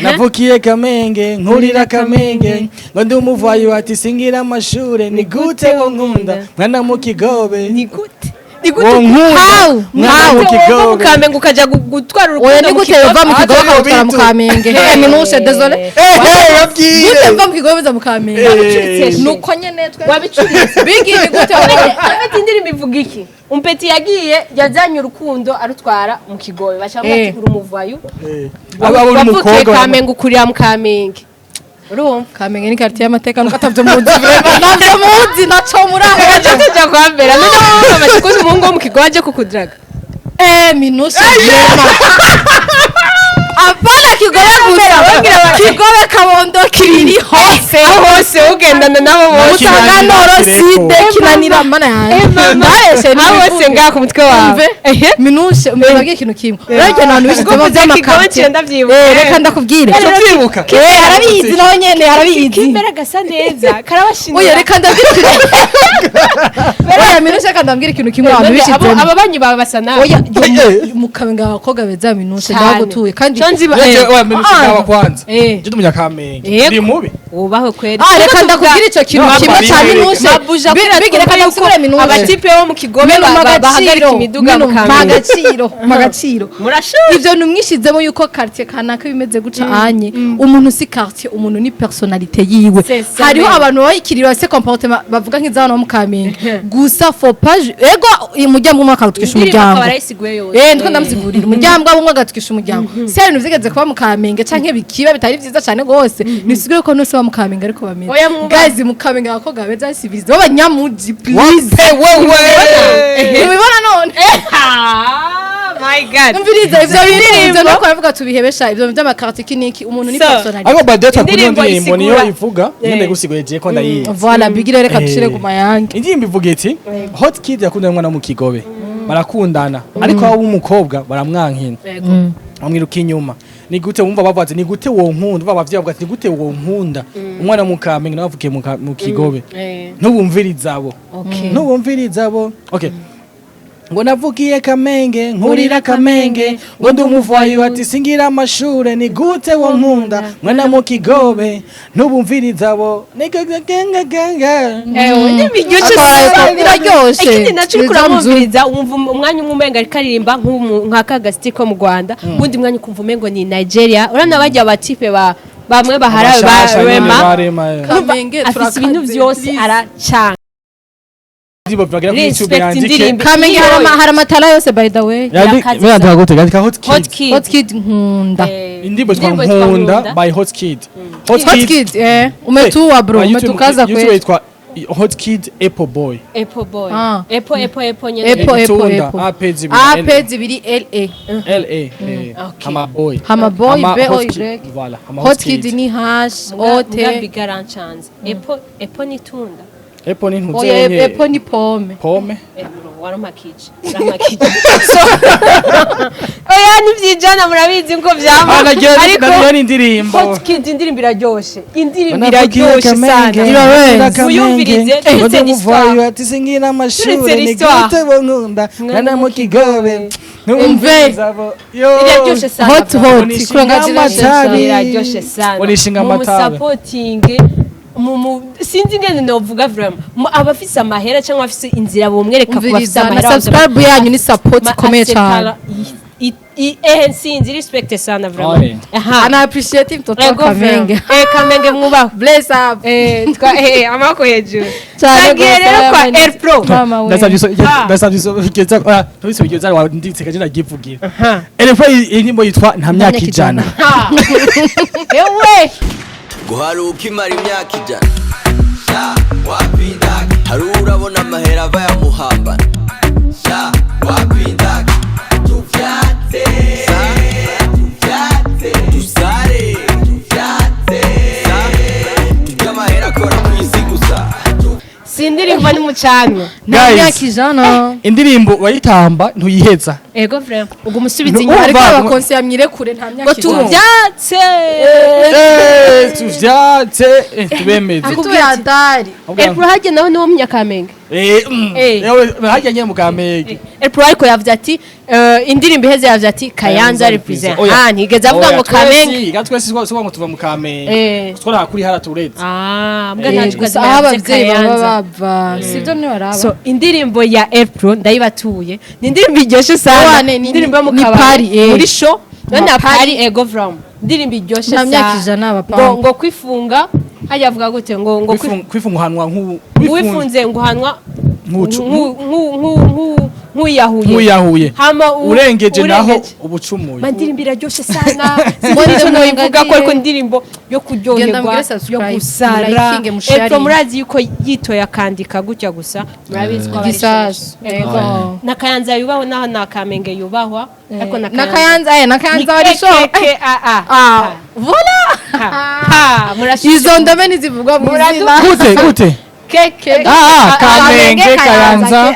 Navukiye Kamenge, nkurira Kamenge, ngo ndi umuvayi wati singira amashure. Ni gute wonkunda mwana mu Kigobe? Ni gute, ni gute? Wonkunda How? mwana mu Gute wova mu Kigobe? Kamenge ukaja gutwara Oya, urukundo ni mu gute Kigobe? uva mu Kigobe Ata ukagutwara mu bitu. Kamenge? Hey, minushe, désolé. Ehe, babwire. Gute mva mu Kigobe uza mu Kamenge? Wabicuritse. Nuko nyene twe Wabicuritse. Bigi, ni gute? Afite indirimbo ivuga iki? Umpeti yagiye yazanye urukundo arutwara mu Kigobe, baca bavuga ati uri umuvayu. Aba uri Wavukiye umukobwa. Kamenge, ukurira mu Kamenge, urumva? Kamenge ni quartier y'amateka, nuko atavyo muzi, vraiment navyo muzi, naco muri aho. Gaca tuja kwa mbere none wowe bamaze kuzi umuhungu wo mu Kigobe aje kukudraga. Eh, minushe, vraiment apana Kigobe gusa, Kigobe, Kabondo, Kiriri, hose. Aho hose ugendana nabo bose. Usanga Noro Side Kinanira, mana yanjye, ndabeshe? Aho hose ngaha ku mutwe wawe. Umve, minushe, mbabwire ikintu kimwe: urabye ahantu bishizemo Ubwo uvuze Kigobe by'amakartier. ciye ndavyibuka. Eh, reka ndakubwire. Urabyibuka? Eh, arabizi nawe nyene, arabizi. Kimbera gasa neza karabashinira. Oya, reka ndabwire ikintu. Oya, minushe, reka ndabwire ikintu kimwe abantu bishizemo. Aba banyi baba basa nawe. Oya, mu Kamenge abakobwa beza, minushe, Cane. ndagutuye kandi. Cyo nzi Oya, minushe, ngaba kwanza. Eh. Je ndumunya Kamenge. Yego. Ndi mubi. Wubahwe kweri. Ah, reka ndakubwire icyo kintu No, kimwe cya minushe. Mabuja. Bigi, reka ndakubwire, minushe. Abatipe bo mu Kigobe Minu, bahagarika imiduga mu minu, Kamenge. Agaciro, magaciro. Murashuka. Ivyo numwishizemo yuko quartier kanaka bimeze guca anye, umuntu si quartier, umuntu ni personnalité yiwe. C'est ça Hariho même. abantu bayikirira bafise comportement bavuga nk'iz'abana bo mu Kamenge gusa, faut pas ego umuryango umwe akawutwisha Indirimbo umuryango. akaba arayisiguye yose. Eh, ndiko ndamusigurira, umuryango umwe agatwisha umuryango. Si hari ibintu vyigeze kuba mu Kamenge canke bikiba bitari vyiza cane gose, nisigure ko nose ba mu Kamenge ariko bameze. Oya, mwubahe. Guys, mu Kamenge abakobwa beza civilisé b'abanyamuji, please. Wewe. Ntubibona none? Ah, my God. Umviriza, ivyo bintu, ivyo nuko baravuga tubihebesha ivyo vy'amakarti, iki niki, umuntu ni So, personnalité. Ariko by the way, kuri iyo Indirimbo ndirimbo niyo isigura. ivuga nyene gusigura je ko ndayizi. Voilà, bigire, reka dushire Eh. ku mayange. Indirimbo ivuga iti Hot Kid yakundana n'umwana wo mu Kigobe, barakundana, ariko abo w'umukobwa baramwankina, bamwiruka inyuma. Ni gute wumva bavuga ati ni gute wonkunda? Umva abavyeyi bavuga ati ni gute wonkunda umwana mu Kamenge nawe avukiye mu Kigobe? Ntubumviriza abo, ntubumviriza abo. Okay. Ngo navukiye Kamenge, nkurira Kamenge, ngo ndi umuvayi, ati singira amashure, ni gute wo nkunda mwana mu Kigobe ntubumviriza abo. Ewe, ntibiryoshe Akora- sana. Biraryoshe. Ikindi naco uriko Biza uramwumviriza, wumva umwanya umwe umenga ariko aririmba nka kagasiti ko mu Rwanda, uwundi mwanya ukumva umengo ni Nigeria. Urabona barya batipe ba bamwe baharawe ba Abashasha nyene. Rema. Ba Rema, eh. Kamenge. Afise ibintu vyose, aracanga. Indirimbo bagera kuri YouTube, Respect. yandike. Indirimbo Kamenge hari amatara yose, by the way. Irakaze. Yandika gute? Yandika Hot Hot Kid. Kid. Hot Kid Nkunda. Indirimbo yitwa Indirimbo yitwa Nkunda Nkunda. by Hot Kid. Hot Hot Kid, eh, umetua bro. Ba YouTube- Umetukaza YouTube kweli. yitwa Hot Kid Apple Boy. Apple Boy. Ah. Apple, Apple, Apple nyene. Apple, Apple. Itunda, Apple. A P zibiri A L P zibiri L A. L A, eh, Okay. Hama Boy. Hama Boy. Hama B O Hot Kid. Y. Voilà, hama. Hot Kid ni H O T. Bigarancanze, Apple, Apple ni tunda. Apple ni Oya. ntuzenye. Apple ni pomme. Pomme. Bro, waramakije, uramakije. So oya, ntivyijana, murabizi ngo vyama. Ah, nagiye. Ariko Nagiye n'indirimbo. Hot Kid, indirimbo iraryoshe, indirimbo Navukiye iraryoshe Kamenge, sana. Irarenze. Muyumvirize, Ngo turetse ndi umuvayi, l'histoire. ati singira amashure, Turetse ni l'histoire. gute bo nkunda mwana mu Kigobe ntubumviriza abo. Yo. Iraryoshe sana. Hot, Bro. hot. Unishinga Congratulations. amatabi. Iraryoshe sana. Unishinga amatabi. Mumusapotinge, sinzi ingene novuga vraiment. Abafise amahera cyangwa abafise inzira bomwereka ku bafise Umviriza na amahera. subscribe yanyu ni support ikomeye cyane. Ehe, sinzi, respect sana vraiment. Ole. Aha. Ana appreciate mtoto wa Ego. Kamenge. Kamenge mwubaho. Bless up. Twa amaboko hejuru. Cyane Twagiye rwose, rero kwa Aya. Air Pro. Mama we. Ndasabye Ah. ndasabye igeza, ah, tubise igeza wanditse kaje ndagivugira. Elefo, indirimbo yitwa Nta myaka 100. Ha. Ewe. Guharuka imara imyaka 100, sha wapindaga. Hari urabona amahera ava yamuhambana, sha wapindaga. Tuvyate, tuvyate, dusare, tuvyate, turya amahera akora ku isi gusa. Si indirimbo n'umucanwa. Nta Guys. myaka 100. Indirimbo wayitamba ntuyiheza. Ego, vraiment, ubwo umusubiza No, inyuma. Ariko Urumva- abakonsi mwirekure, nta Ngo myaka 100. tuvyatse. Tuvyatse, tubemeze. Tuyatari. Air Pro harya nawe niwo munyakamenge. Ewe, harya nyene mu Kamenge. Air Pro ariko yavuze ati indirimbo iheze yavuze ati Kayanza represent. Oya. Ah, ntigeze avuga Oya, ngo Kamenge. twese, twese si ngo tuva mu Kamenge. Twara kuri hara turetse. Ah, mbwa Eh, ntacu. Gusa aho ababyeyi baba bava sibyo, ntibaraba. So indirimbo ya Air Pro ndayibatuye, ni indirimbo iryoshye sana. Wane, Indirimbo yo mu ni kabari, party, eh. muri show no na Ma party. party. Ego, from indirimbo iryoshye. Nta myaka sana. 100 abapampa. Ngo kwifunga hajya avuga gute, ngo Kwifunguhanwa nk'u wifunze ngo uhanwa nk'uyahuye. Nk'uyahuye. Hama Urengeje naho urengeje. ubucumuye. Ma ndirimbo iraryoshe sana. Ngo Sinzi icyo noyivuga ko, ariko ngagiye. indirimbo yo Genda kuryoherwa, mugire yo subscribe, gusara. mulikinge, musharinge. Epfo murazi yuko yitoye akandika gutya gusa, murabizi ko aba ari Gisasu. sheshe. Ego. Ego. Na Kayanza yubahwa, naho na Kamenge yubahwa, ariko na Na Kayanza, eh, na Kayanza wari show. K A A. Ah, voilà. Ha, murashushe. Izo ndome ntizivugwa mu izina. Gute gute? K K. Ah, Kamenge, Kayanza.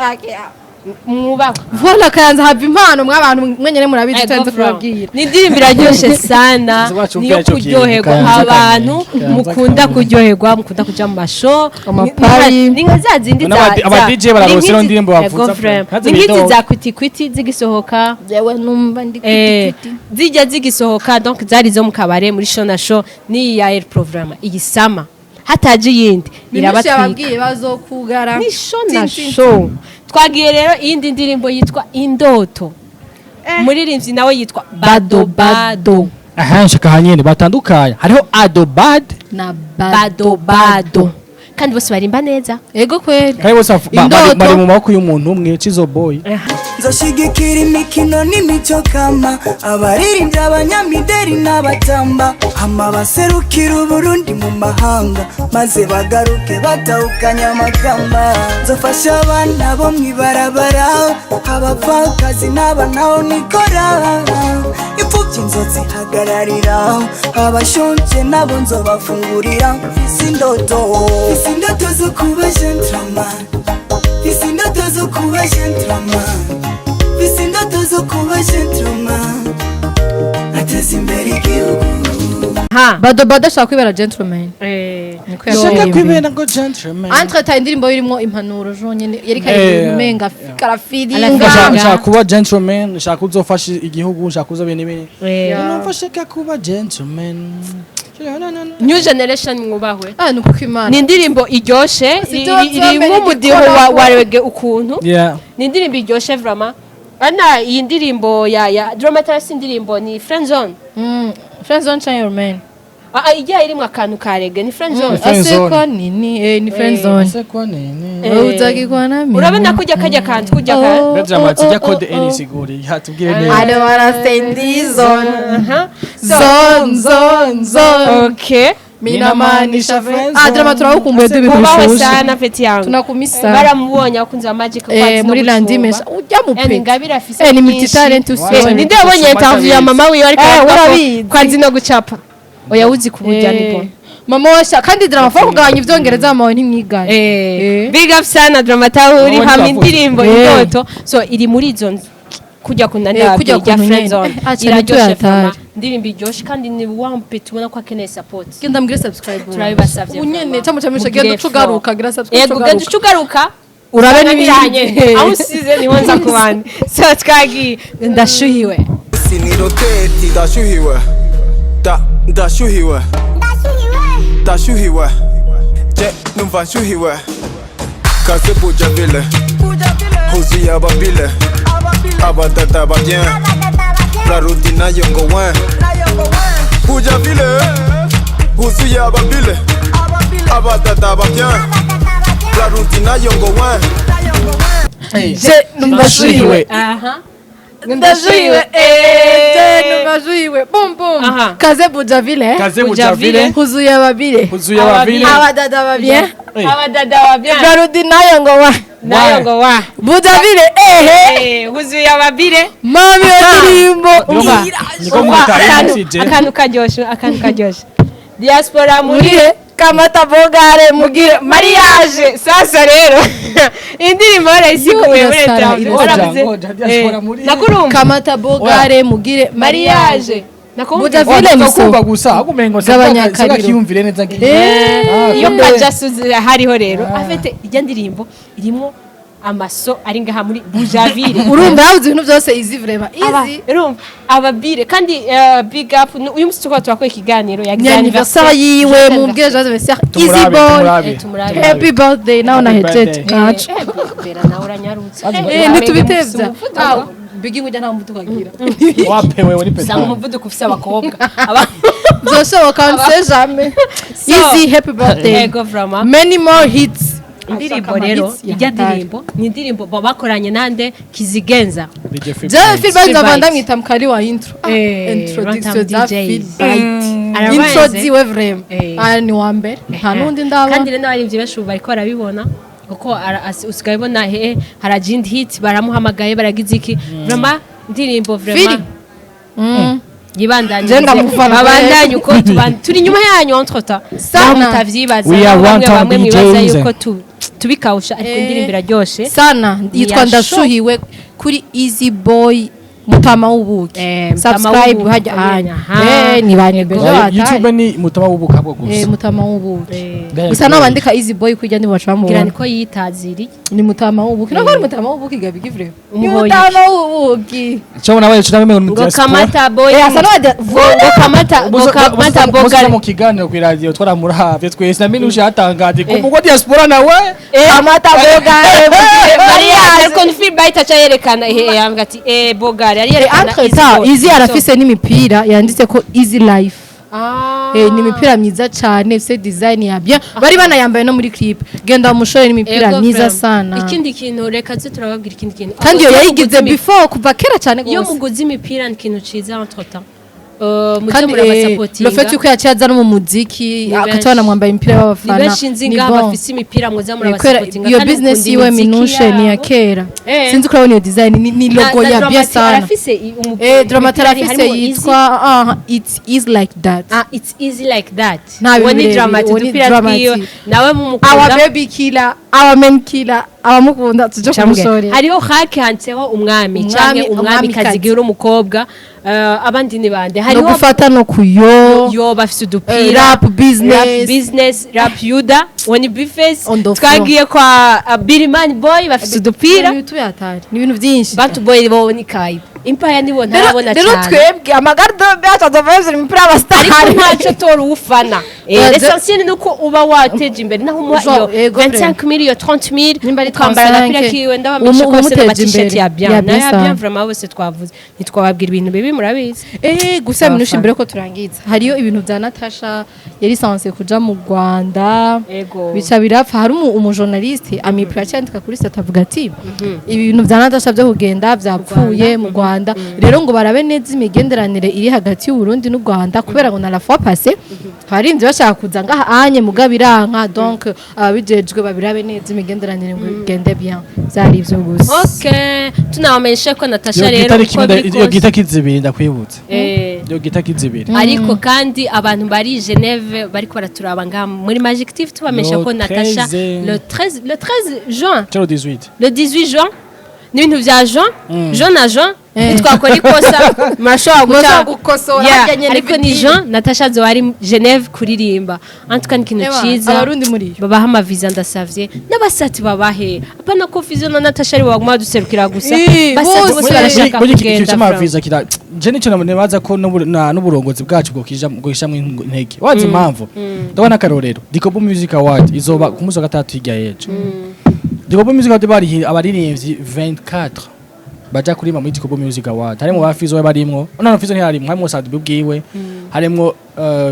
Mwubahwa. Voilà, Kayanza hava impano mw'abantu mwenyene, murabizi. Ego. Turenze From. kubabwira. Ni indirimbo iraryoshe sana. Iwacu Niyo ubwacu kintu, kuryoherwa. Kayanza, Abantu Kamenge, mukunda Kayanza. kuryoherwa, mukunda kuja mu mashow, Amapari. ni nka za zindi za Aba DJ bararose ni ino nk'izi- ndirimbo bavuza Ego, frame. ntaze Ni nk'izi bidoga. za kwiti kwiti zigisohoka. Jewe numva ndi Zijya zigisohoka, donc zari zo mu kabare, muri show na show. Ni iya Air Program iyi sama hataje iyindi irabatwika. irabatwika. Yababwiye bazokugara. Ni show na Tin, tin, show. Twagiye rero iyindi ndirimbo yitwa Indoto, umuririmbyi nawe yitwa Bado Bado. Aha nshaka hanyene batandukanye, hariho Adobad Na Bado Bado, kandi bose barimba neza. Ego kweli. Kandi bose Indoto. bari mu maboko y'umuntu umwe, Chizo Boy. Nzoshigikira imikino n'imico kama, abaririmbyi, abanyamideri n'abatamba, hama baserukira Uburundi mu mahanga, maze bagaruke batahukanye amakamba. Nzofasha abana bo mw'ibarabara, abapfakazi n'abanaho nikora, imfubyi nzozihagararira, abashonje nabo nzobafungurira. Mfise indoto, mfise indoto zo kuba gentleman, mfise indoto zo kuba gentleman, mfise indoto zo kuba gentleman, ateza imbere igihugu. Aha. Bado bado ashaka kwibera gentleman. Niko Shaka yaririmbiye. kwibera ngo gentleman. Entre ta indirimbo irimo impanuro jonyene yari Eh, kari umenga karafiringa. Nshaka nshaka kuba gentleman, nshaka uzofasha igihugu, nshaka uzo bintu ibintu. Numva shaka kuba gentleman. New generation mwubahwe. Ah, nuko Imana. Ni indirimbo iryoshe, Sibyo irimo umudiho wa reggae ukuntu. Ni indirimbo iryoshe vraiment. Ana iyi ndirimbo ya Drama si indirimbo, ni Friend Zone. Friend zone change your man. Ah ah, ijya irimo akantu ka reggae ni Friend Zone. Friend zone. Asekwa nini? Eh, ni friend zone. Asekwa nini? Utaki na mimi. Urabona kujya kajya kantu kujya ka Oh, Drama oh, tijya oh, code oh, N oh. siguri hatubwire neza. I don't wanna stay in this zone. Aha. Zone, zone, zone. Okay. Minamaanisha friend Ah, zone. drama turagukumbuye Kubaho tubikushushe. sana feti yangu. Tunakumisa. Baramubonye abakunzi ba Magic ko Eh, muri Landimesha ujya mu Eh, pe. Ingabire afise Eh, ni byinshi. multi talent usibye. Ninde yabonye interview ya mama wiwe ariko Eh, aravuga ko urabizi. ko azi no gucapa? Oya, uzi kuburya ni bon. Mama washa kandi drama fa kugabanya ivyongereza, mama wawe ntimwigane. Big up sana Drama Tahuri. Mama Hama ntibavuze. indirimbo indoto so iri muri izo nzu kujya kuna Kujya ndabyo ya kuntu Friend nyene. Zone. Acha iraryoshe nitwe vraiment, hatari. indirimbo iryoshe kandi ni wampe tubona ko akeneye support. Genda mbwire subscribe. Turabibasavye Unyene vraiment. cyangwa cyangwa Mugire genda effort. ucugaruka gira subscribe. Yego, genda ucugaruka. Urabe Nabiranye. n'ibindi. Aho usize niho nza ku bandi. So twagiye, ndashuhiwe. Siniroteti ndashyuhiwe, da ndashyuhiwe, ndashyuhiwe, je numva nshyuhiwe. Kaze Bujaville, huzuye ababile, abadada ba bien, Brarudi nayo ngo wen. Bujaville, huzuye ababile, abadada ba bien, Brarudi nayo ngo wen. Je ndashuhiwe. Aha. Ndashuhiwe. Eh, je ndashuhiwe. Bum bum. Aha. Kaze Bujavile. Kaze Bujavile. Huzuye ababile. Huzuye ababile. Abadada ba bien. Abadada wa bien. Brarudi nayo ngo wa. Nayo ngo wa. Bujavile ehe. Huzuye ababire. Mami yo ndirimbo. Niko Umva, mutari akantu CJ. akantu karyoshe, akantu karyoshe, diaspora muri Mugire kamata bogare mugire mariage. Sasa rero indirimbo barayisikuye Yo, muri irasara, interview irasara. waravuze. Ngoja, diaspora muri- Nakurumva. Kamata bogare mugire mariage. Mariage nakumva. Bujavile Kumva miso. gusa ahubwo Gabanya akariro. kiyumvire neza ngiye. Iyo kajasuze hariho rero afite ijya ndirimbo irimo amaso ari ngaha muri Bujavire. Urumva yabuze ibintu byose, easy vraiment, Aba- easy. Urumva ababire kandi big up. Uyu munsi tukaba turakora ikiganiro ya Ni anniversaire yiwe, mumbwire joyeux anniversaire easy Tumurabe, boy. tumurabe. Tumurabe. Happy birthday nawe. Happy Nahejeje. birthday. Ntaco. Bera nawe uranyarutse. Ntitubitevya. Ah, bigi ngujya nta muvuduko agira. Wape wewe ni Usanga pesa. umuvuduko ufise abakobwa. Byoshoboka, on sait jamais. Easy, happy birthday. Ego vraiment. Many more hits. Indirimbo Ashaka rero ama hits, ijya ya ndirimbo ni indirimbo bakoranye nande Kizigenza. DJ Phil. Jewe Phil Bite Phil ndava Bite. ndamwita mukari wa intro. Ah, introduction Rantam za DJs. Phil Bite. Ararenze. Intro ziwe vraiment. Ah, ni wa mbere nta nundi ndabona. Kandi rero n'abaririmbyi benshi ubu bariko barabibona kuko usigaye ubona he harajindi hit baramuhamagaye baragize iki vraiment indirimbo vraiment. Phil. Yibandanye. Je ndamufana. Babandanye uko turi inyuma yanyu entre temps. Sana. Naho mutavyibaza, We are bamwe one town bamwe mwibaza DJs. yuko tubikawusha ariko indirimbo iraryoshe. Sana yitwa Ni ya ndashuhiwe kuri Easy Boy Mutama w'ubuki. Mutama Subscribe w'ubuki, hajya anya. aha. Ni banyebeje YouTube batari. ni mutama w'ubuka bwo gusa. Mutama w'ubuki gusa nabo bandika Easy Boy kujya nibo Ngira bacamubona. niko yitaziriye. Ni Mutama w'ubuki nako ari Mutama w'ubuki gabi givre ni Umuhoyi. Mutama w'ubuki. Cyo nabaye cyo nabe mu Ngo diaspora. kamata boy. Asa n'abajya Ngo kamata, ngo kamata Boga bogare. mu kiganiro ku radio twaramuravye twese na minusha yatangaje kumugwa diaspora nawe. Kamata bogare. Mariage ariko ni Phil Bite aca yerekana ehe yambwa ati bogare yari yerekana. Entre temps Easy arafise n'imipira yanditse ko Easy Life. Ah. Ni imipira myiza cyane ifise design ya bien, bari banayambaye no muri clip. Genda mushore n'imipira Ego, myiza frère. sana. Ikindi kintu reka ze turababwira ikindi kintu. Kandi iyo Iyo yayigize muguze before kuva kera cyane iyo gose. muguze imipira ni ikintu ciza entre temps. Muze Kandi murabasapotinga. le fait yuko yaciye aza no mu muziki Ni akaba benshi. banamwambaye imipira Ni y'abafana. benshi nzi Ni ngaha bon. bafise imipira muze Kubera murabasapotinga iyo kandi business mukunda yiwe imiziki minushe ni iya yabo. kera. Sinzi ko urabona iyo design ni logo Na ya bien Dramati sana. arafise Dramati imipira arafise harimo Easy. yitwa it's is like that. Ah, it's easy like that. Nta Uwo ni bintu birebire, Dramati uwo ni udupira Dramati. twiwe nawe Our mumukunda. baby killer, our man killer. Abamukunda tuje Camwe. kumushorera. Hariho hake handitseho umwami Umwami, canke umwamikazi umwamikazi. igihe uri umukobwa. Abandi ni bande? No Hariho gufata no kuyo yo bafise udupira. Rap business. Rap business, rap yuda uwo ni Bface. On the floor. Twagiye kwa Billy Boy, bafise udupira. Ni ibintu yatari, ni ibintu byinshi. Bantu Boy bo ni kayi Empire nibo ntarabona Rero cyane. twebwe amagardobe yacu azova imipira y'abasitari. Ariko ntacyo tora uwufana. L'essentiel ni uko uba wateje imbere naho umuha iyo Yego, 25 000, iyo 30 000, Nimba ari ukambara 35, agapira kiwe. Ndabamenyesha ko bose umuteje n'ama-t-shirt imbere. ya bien Ya na ya bien bien sana. vraiment bose twavuze, ntitwababwira ibintu bibi, murabizi. Gusa Abafana. minushe imbere ko turangiza, hariyo ibintu bya Natasha yari sanse kuja mu Rwanda. Ego. Bica birapfa. Hari umujournaliste amipra cyandika kuri stat avuga ati ibintu bya Natasha byo kugenda byapfuye mu Rwanda. Rero ngo barabe neza imigenderanire iri hagati y'u Burundi n'u Rwanda, kubera ngo na la fois passée harinze bashaka kuza ngaha anye mugabiranka. Donc ababijejwe babirabe neza imigenderanire ngo igende bien. Byari ivyo gusa. Okay, tunabamenyesha ko Natasha Iyo rero gitari uko kimwe biri iyo kose gita kizibiri, ndakwibutsa. Iyo gita kizibiri. Ariko kandi abantu bari Geneve bariko baraturaba ngaha muri Magic TV, tubamenyesha Le ko Natasha 13 le 13, le 13 juin. Cyo 18. Le 18 juin, n'ibintu vya juin, juin na juin, nitwakora ikosa murashobora guca. Murashobora gukosora Yeah, harya nyene ariko ni bidiri. Jean Natasha azoba ari Geneve kuririmba. En tout cas ni ikintu Ewa, ciza. Abarundi muri yo. Babaha amaviza, ndasavye n'abasati babahe, apana ko Fizo na Natasha ari bo baguma baduserukira gusa. Ih, Basati bose bose. barashaka Muri iki kintu kugenda cy'amaviza kira je nico nibaza ko n'uburongozi bwacu bwokija bwokishamwe intege. Wazi impamvu? Ndabona akarorero, Dikobo Music Award izoba ku munsi wa gatatu hirya y'ejo. Dikobo Music Award bari abaririmbyi 24 baja kuririmba muri Dikobo Music Award, harimo ba Fizo barimwo, no Fizo ntiyarimwo, harimo Sadu bwiwe, harimo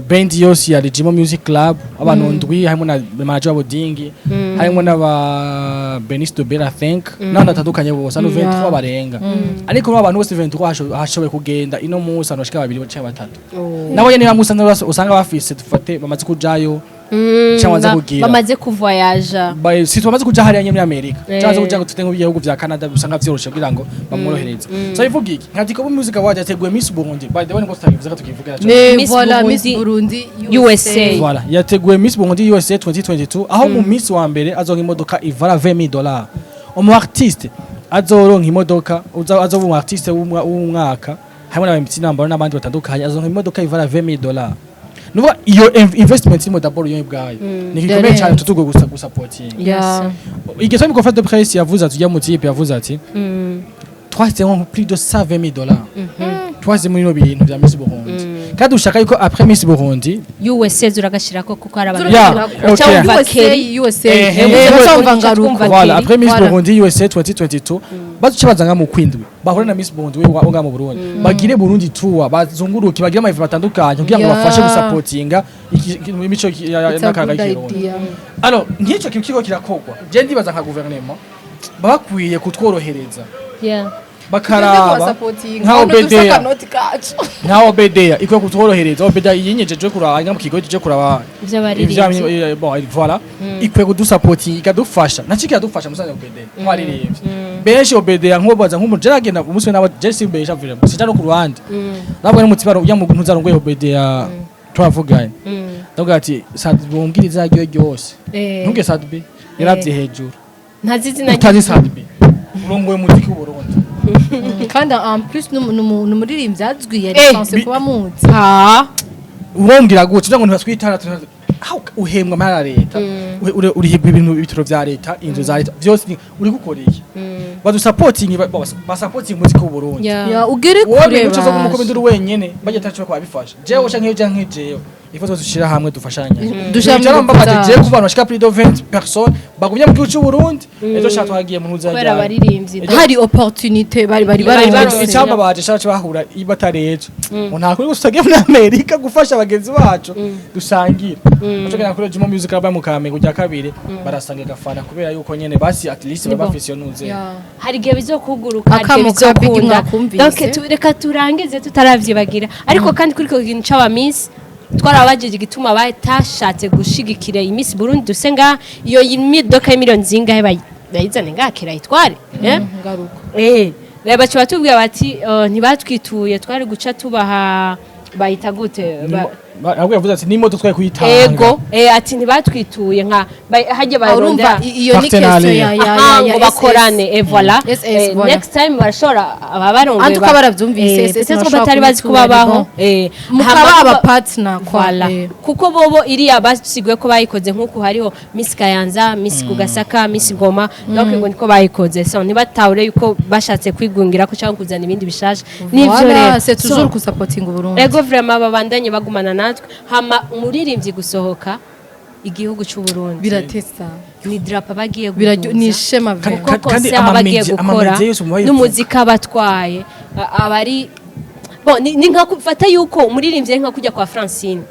band yose ya Regimo Music Club, abantu ndwi, harimo na manager wabo Dingi, harimo n'aba Benisto Bella, think n'abandi batandukanye bose, hano 23 barenga. Ariko muri abantu bose 23 hashoboye kugenda ino munsi abantu bashika babiri canke batatu. Nabo nyene bamusanze usanga bafise, dufate bamaze kujayo cyangwa baze kugira bamaze kuvoyaja. Si tumaze kuja hariya nyene muri Amerika cyangwa se kuja ngo tute nk'ibihugu vya Canada, usanga vyoroshe kugira ngo bamworohereze. So ivuga iki, nka Dikobo Music Award yateguye Miss Burundi, by the way niko tutabivuze ko tukivuga naco. Ne Miss voilà, Miss Burundi Burundi USA. Voilà, yateguye Miss Burundi USA 2022, aho mu Miss wa mbere azoronka imodoka ivara $20,000, umu artiste azoronka imodoka azoba umu artiste w'umwaka hamwe na MC Nambaro n'abandi batandukanye, azoronka imodoka ivara $20,000. Nuvuga iyo investment irimo d'abord yo ubwayo ni gikomeye Yarenze. cyane tutugo gusa gusapotinga. Yeah. Igihe twari conférence de presse yavuze ati, ujya mu type yavuze ati twashyizemo plus de $120,000 twashyize muri bino bintu bya Miss Burundi, kandi ushaka yuko après Miss Burundi USA zuragashirako kuko hari abantu Yeah, okay. cyangwa USA Kelly. USA. Bacumva ngaruko. Voilà, après Miss Voilà. Burundi USA 2022 bazuca baza nga mu kwindwi bahure na Miss Burundi we wa nga mu Burundi, bagire Burundi tour, bazunguruke, bagire ama event atandukanye kugira ngo bafashe gusapotinga imico It's a n'akanga good y'ikirundi. idea. Alors nk'icyo kintu kiriko kirakogwa, je ndibaza nka gouvernement baba bakwiye kutworohereza bakaraba nka OBDA, nka OBDA ikwiye kutworohereza. OBDA yinyejeje kuraba nga mu kigo kije kuraba Ivy'abaririmbyi. Bon, voilà, ikwiye kudusapotinga ikadufasha nacyo ikadufasha musanze OBDA nk'abaririmbyi benshi. OBDA nk'ubaza nk'umuntu je nagenda umunsi we nawe je simbesha vraiment, sija no ku ruhande nabwo n'umutima ujya mu ntuzarongoye OBDA twavuganye, ndavuga ati Sadbi umbwira izaryo ryose. Ntuge Sadbi yaravye hejuru. Ntazi izina. Utazi Sadbi urongoye umuziki w'u Burundi? Kandi en plus ni umuririmbyi azwi, yari censé kuba muzi. Ah. Urombwira gutya ngo ntibatwitara aho uhembwa amahera ya leta, urihigwa ibintu, ibitaro vya leta, inzu za leta, vyose uri gukora iki? Badusapotingi, basapotingi umuziki w'u Burundi. Ya, ugere wowe kure. bintu cyo Basha. kumukomeza uri wenyene bajya tacho kwa bifasha jewe canke jewe canke jewe ifo twese dushira hamwe dufashanya. Dushira Bicara mu mbabaje zacu. jewe ku bantu bashika plus de 20 personnes bagumye mu gihugu cy'u Burundi, ejo shaka twagiye mu ntuza. Kubera abaririmbyi. Hari opportunité bari Bari baronse. baronse. Icyambabaje shaka bahura batarejo ngo nta kuri gusa tugiye muri Amerika gufasha bagenzi bacu dusangira. Baco genda kuri Jimo Music Club mu Kamenge kujya kabiri barasanga gafana kubera yuko nyene basi at least baba bafise iyo nuze. Hari igihe bizokuguruka, hari igihe Akamo ka Big bizokunda. mwakumvise. Donc reka turangize tutaravyibagira. Ariko kandi kuri icyo kintu c'aba Miss, twarabajije igituma batashatse gushigikira iyi Miss Burundi duse ngaha, iyo imodoka y'imiliyoni zingahe bayizane ngaha kirayitware, eh? Ngaruko. Reba baca batubwira bati: "Ntibatwituye, twari guca tubaha bayita gute?" Ahubwo yavuze ati n'imodoka twari kuyitanga. Ego, ati ntibatwituye nka hajya Ah, urumva barondera iyo ni question ya Aha, ya ngo SS. bakorane, et voilà. SS, voilà. Next time barashobora ababarongoye En tout cas, baravyumvise, SS peut-être ko barashobora batari bazi ko kubitura, babaho. bon. Mukaba Hama aba partner kwa Voilà. Kuko bobo iriya basiguye ko bayikoze nk'uko hariho Miss Kayanza, Miss Kugasaka, Miss Goma, donc ngo niko bayikoze. So ntibatahure yuko bashatse kwigungira ko cyangwa kuzana ibindi bishasha. Nivyo Voilà, rero. c'est toujours So, gusapotinga Uburundi. Ego, vraiment babandanye bagumana natwe. Hama umuririmbyi gusohoka igihugu cy'u Burundi Biratesa. ni drapo bagiye Biraryo guduza. ni ishema Kandi- vraiment. Kuko kandi concert bagiye gukora ama media yose mubayivuga. n'umuziki batwaye abari bon ni nka kufata yuko umuririmbyi ari nka kujya kwa Francine.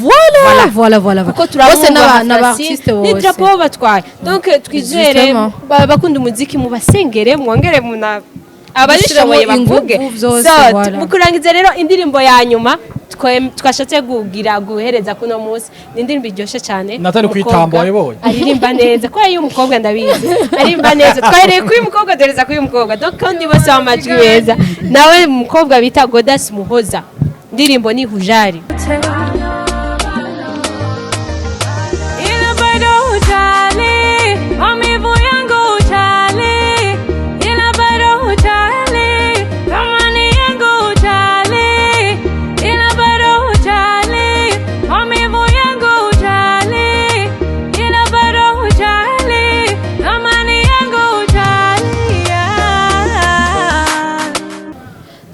Voilà, voilà, voilà. Kuko Bose turabumva n'aba nka n'aba Francine, artiste ni bose. drapo baba batwaye. Donc twizere Justement. bakunda umuziki mubasengere, mwongere muna ababishoboye Mushyiremo bavuge. ingufu vyose, So voilà. mu kurangiza rero, indirimbo ya nyuma twashatse kugira guhereza kuno munsi ni indirimbo iryoshye cyane. Natali Umukobwa kwitamba wayibonye? aririmba neza kubera iyo umukobwa ndabizi aririmba neza. Twahereye kuri uyu mukobwa, duhereza kuri uyu mukobwa, donc kandi bose b'amajwi meza. Nawe umukobwa bita Godas Muhoza, indirimbo ni Hujari. Ila bado hujali maumivu yangu, hujali, ila bado hujali thamani yangu, hujali, ila bado hujali maumivu yangu, hujali, ila bado hujali thamani yangu, hujali, yeah.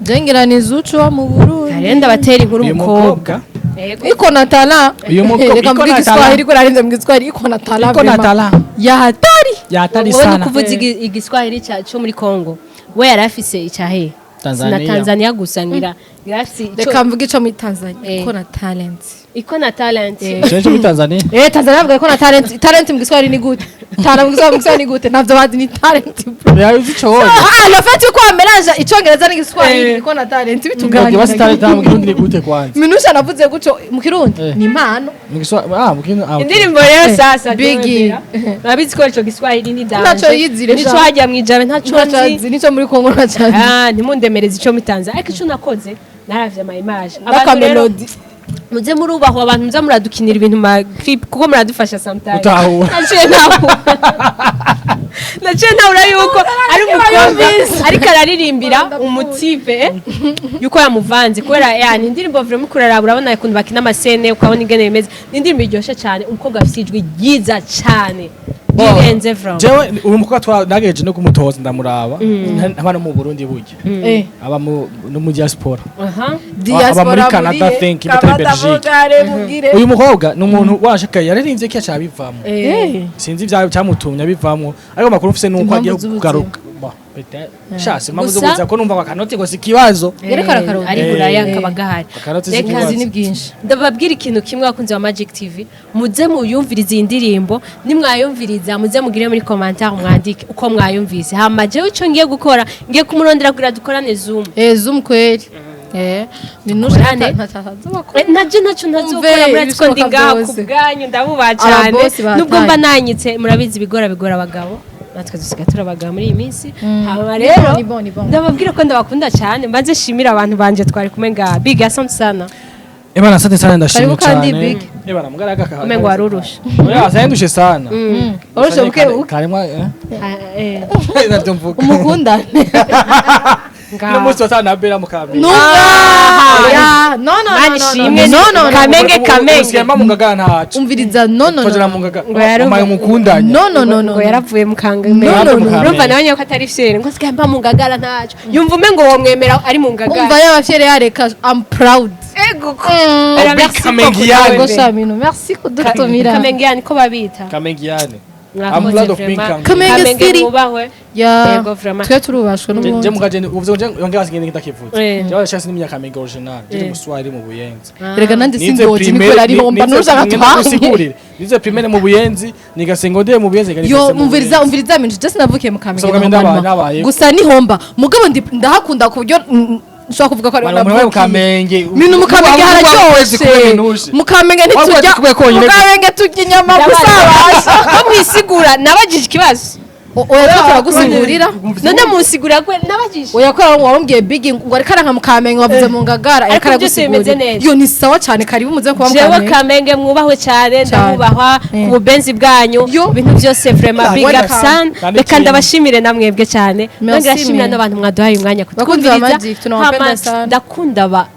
Jengira ni Zuchu wa mu Burundi. Arenda batera inkuru Uyu umukobwa. mukobwa. Yego. Iko na talent. Uyu mukobwa Reka iko mvuge na Igiswahili ko narinze mu Giswahili iko na talent. Iko na vraiment. talent. Ya hatari. Ya hatari Wowe ni sana. kuvuza igiswahili cyo muri Congo, we yari afise icya he? Tanzania. Na Tanzania gusa ngira yari afise ico. Reka mvuge ico muri Tanzania. Iko na talent. Iko na talent. Cyo muri Tanzania. Tanzania bavuga ko na talent. Talent mu Giswahili ni gute? Talent mu Giswahili ni gute? Navyo bazi, ni talent, bro. Ya uzi cyo wowe. Ah, le fait yuko wamélange icongereza n'igiswahili, iko na talent Ngiye basi bituganira. talent mu Kirundi ni gute kwanza? Minusha navuze guco mu Kirundi ni impano. Mu Giswahili, ah, mu Kirundi, ah, okay. Indirimbo rero sasa Biggie. urabizi ko ico giswahili ni danger. Ntaco yizire nico sha. hajya mwijabe ntaco Ntaco nzi. nzi, nico muri Congo ntaco nzi. Ah, ntimundemereze ico mutanze, ariko ico nakoze naravye ama image. N'akamelodi. Muze murubahwa abantu, muze muradukinira ibintu ma clip kuko muradufasha sometimes. Gutahura. Naciye ntahura yuko ari umukobwa ariko araririmbira umutipe, yuko yamuvanze kubera ya ni indirimbo vraiment kuraraba urabona ukuntu bakina ama scène, ukabona ingene bimeze. Ni indirimbo iryoshye cyane, umukobwa afite ijwi ryiza cyane rirenze vraiment. Jewe uyu mukobwa twanagejeje no kumutoza ndamuraba ntaba no mu Burundi burya, aba mu no mu diaspora. Aha. Aba muri Canada, think bitari Belgique. Uyu mukobwa ni umuntu washaka yaririmbye kiya cyabivamo, sinzi ibya cyamutumye abivamo, ariko amakuru mfise nuko Impamvu agiye z'ubuzima. kugaruka. Ba, peut-être sha impamvu Gusa- z'ubuzima ko numva akanoti ngo si ikibazo. Yariko arakaronka. Ari buraya akaba gahari. Akanoti si Reka ikibazo. Ubuzi ni bwinshi. Ndababwira ikintu kimwe, abakunzi ba Magic TV, muze muyumvirize iyi ndirimbo. Nimwayumviriza muze mugire muri commentaire mwandike uko mwayumvise. Hama jewe ico ngiye gukora, ngiye kumurondera kugira dukorane Zoom. Zoom kweli. Minusha Dukorane. ntazobakora. Naje ntacyo ntazokora. Umve, Murazi ko ndi ibishoboka ngaha ku byose. bwanyu, ndabubaha cyane. Ababosi bataye. Nubwo mba nanyitse, murabizi ibigora bigora abagabo, natwe dusigaye turi abagabo muri iyi minsi. Hama Ni rero bon, ni bon, ni bon. ndababwira ko ndabakunda cyane, mbanze shimira abantu banje twari kumwe ngaha. Big, asante sana. Ebana, asante sana, ndashimye Karibu kandi, cyane. Big. Ebana, mugaraga ka. Umengo warurusha. Oya, sayandushe sana. Warushe buke buke. Karimwa eh. Ah, eh. Navyo mvuga. Umukundane. No munsi watana bera mukambi. Ya, no, no, no, Mani no, no. ishimwe. No, no, no. Kamenge, Kamenge. Usigaye mu ngagara ntaco. Umviriza, no, no, Twajana no. mu ngagara. Ngo yari Umaye mukundanye. No, no, no, no. Ngo yaravuye mu kanga. No, no, no. Urumva nawe nyako atari fier, ngo sigaye mba mu ngagara ntaco, yumva ume ngo womwemera ari mu ngagara. Umva y'abafyere yareka, I'm proud. Ego. Kamengiyane. Ego sha Minu, merci kudutumira. Kamengiyane ko babita. Kamengiyane. I'm Mwakoze proud of being vraiment. Kamenge. Kamenge City. Mwubahwe. Ya. Ego, vraiment. Twe turubashwe Je n'ubundi. mugaje uvuze ngo nge nge ndakivuze. Eh. Je washaka n'imyaka Kamenge original. Je muswahili mu Buyenzi. Erega nanjye Nize sindoje primaire- nikora ariho mba nushaka twange. Ngusigurire. Nize primaire mu Buyenzi, niga secondaire mu Buyenzi, niga Yo, lycée mu umviriza, Buyenzi. umviriza Minu, just navukiye mu Kamenge. Gusa mu Kamenge normalement. nabaye. Gusa nihomba. Mugabo ndi ndahakunda ku buryo nshobora kuvuga ko ariho Mwana muri mu navukiye. Kamenge. Minu, mu Kamenge hararyoshe. Mu Kamenge ntiturya. Waba Mu Kamenge turya inyama gusa basha. Ko mwisigura nabajije ikibazo. Oya, twe turagusigurira. None munsigurira kwe nabajije? Oya, ko wababwiye bigi ngo ariko aranka mu Kamenge, wavuze mu Ngagara, ariko Ariko byose bimeze aragusigurira. neza. Yo, ni sawa cyane, karibu muze kuba mu Jewe Kamenge. Kamenge mwubahwe cyane, ndabubahwa Eh. ku bubenzi bwanyu. Yo. Ibintu byose vraiment big up Welcome. sana. Kandi Reka ikindi. ndabashimire namwebwe cyane. Merci, Nongera shimira mie. n'abantu mwaduhaye umwanya Bakunzi ba kutwumviriza. Magic, tunawapenda Hama, sana. ndakunda ba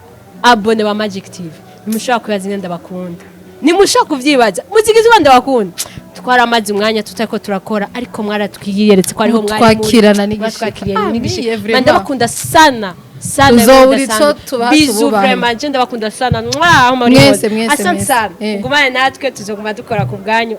abonnés ba Magic TV, ntimushobora kwibaza ingene ndabakunda, ntimushobora kuvyibaza, muzigize uba ndabakunda. Twaramaze umwanya tutariko turakora, ariko mwaratwiyeretse ko ariho mwari muri. Mutwakirana n'igishika. Mwatwakiriye Ah, n'igishika. miye, vraiment. Ndabakunda sana sana. Tuzobura bidasanzwe. ico tubaha, Bisous, tububahe. vraiment, je ndabakunda sana. Mwah, aho muri Mwese, hose. mwese, Asante mwese. sana. Eh. Mugumane natwe, tuzoguma dukora ku bwanyu.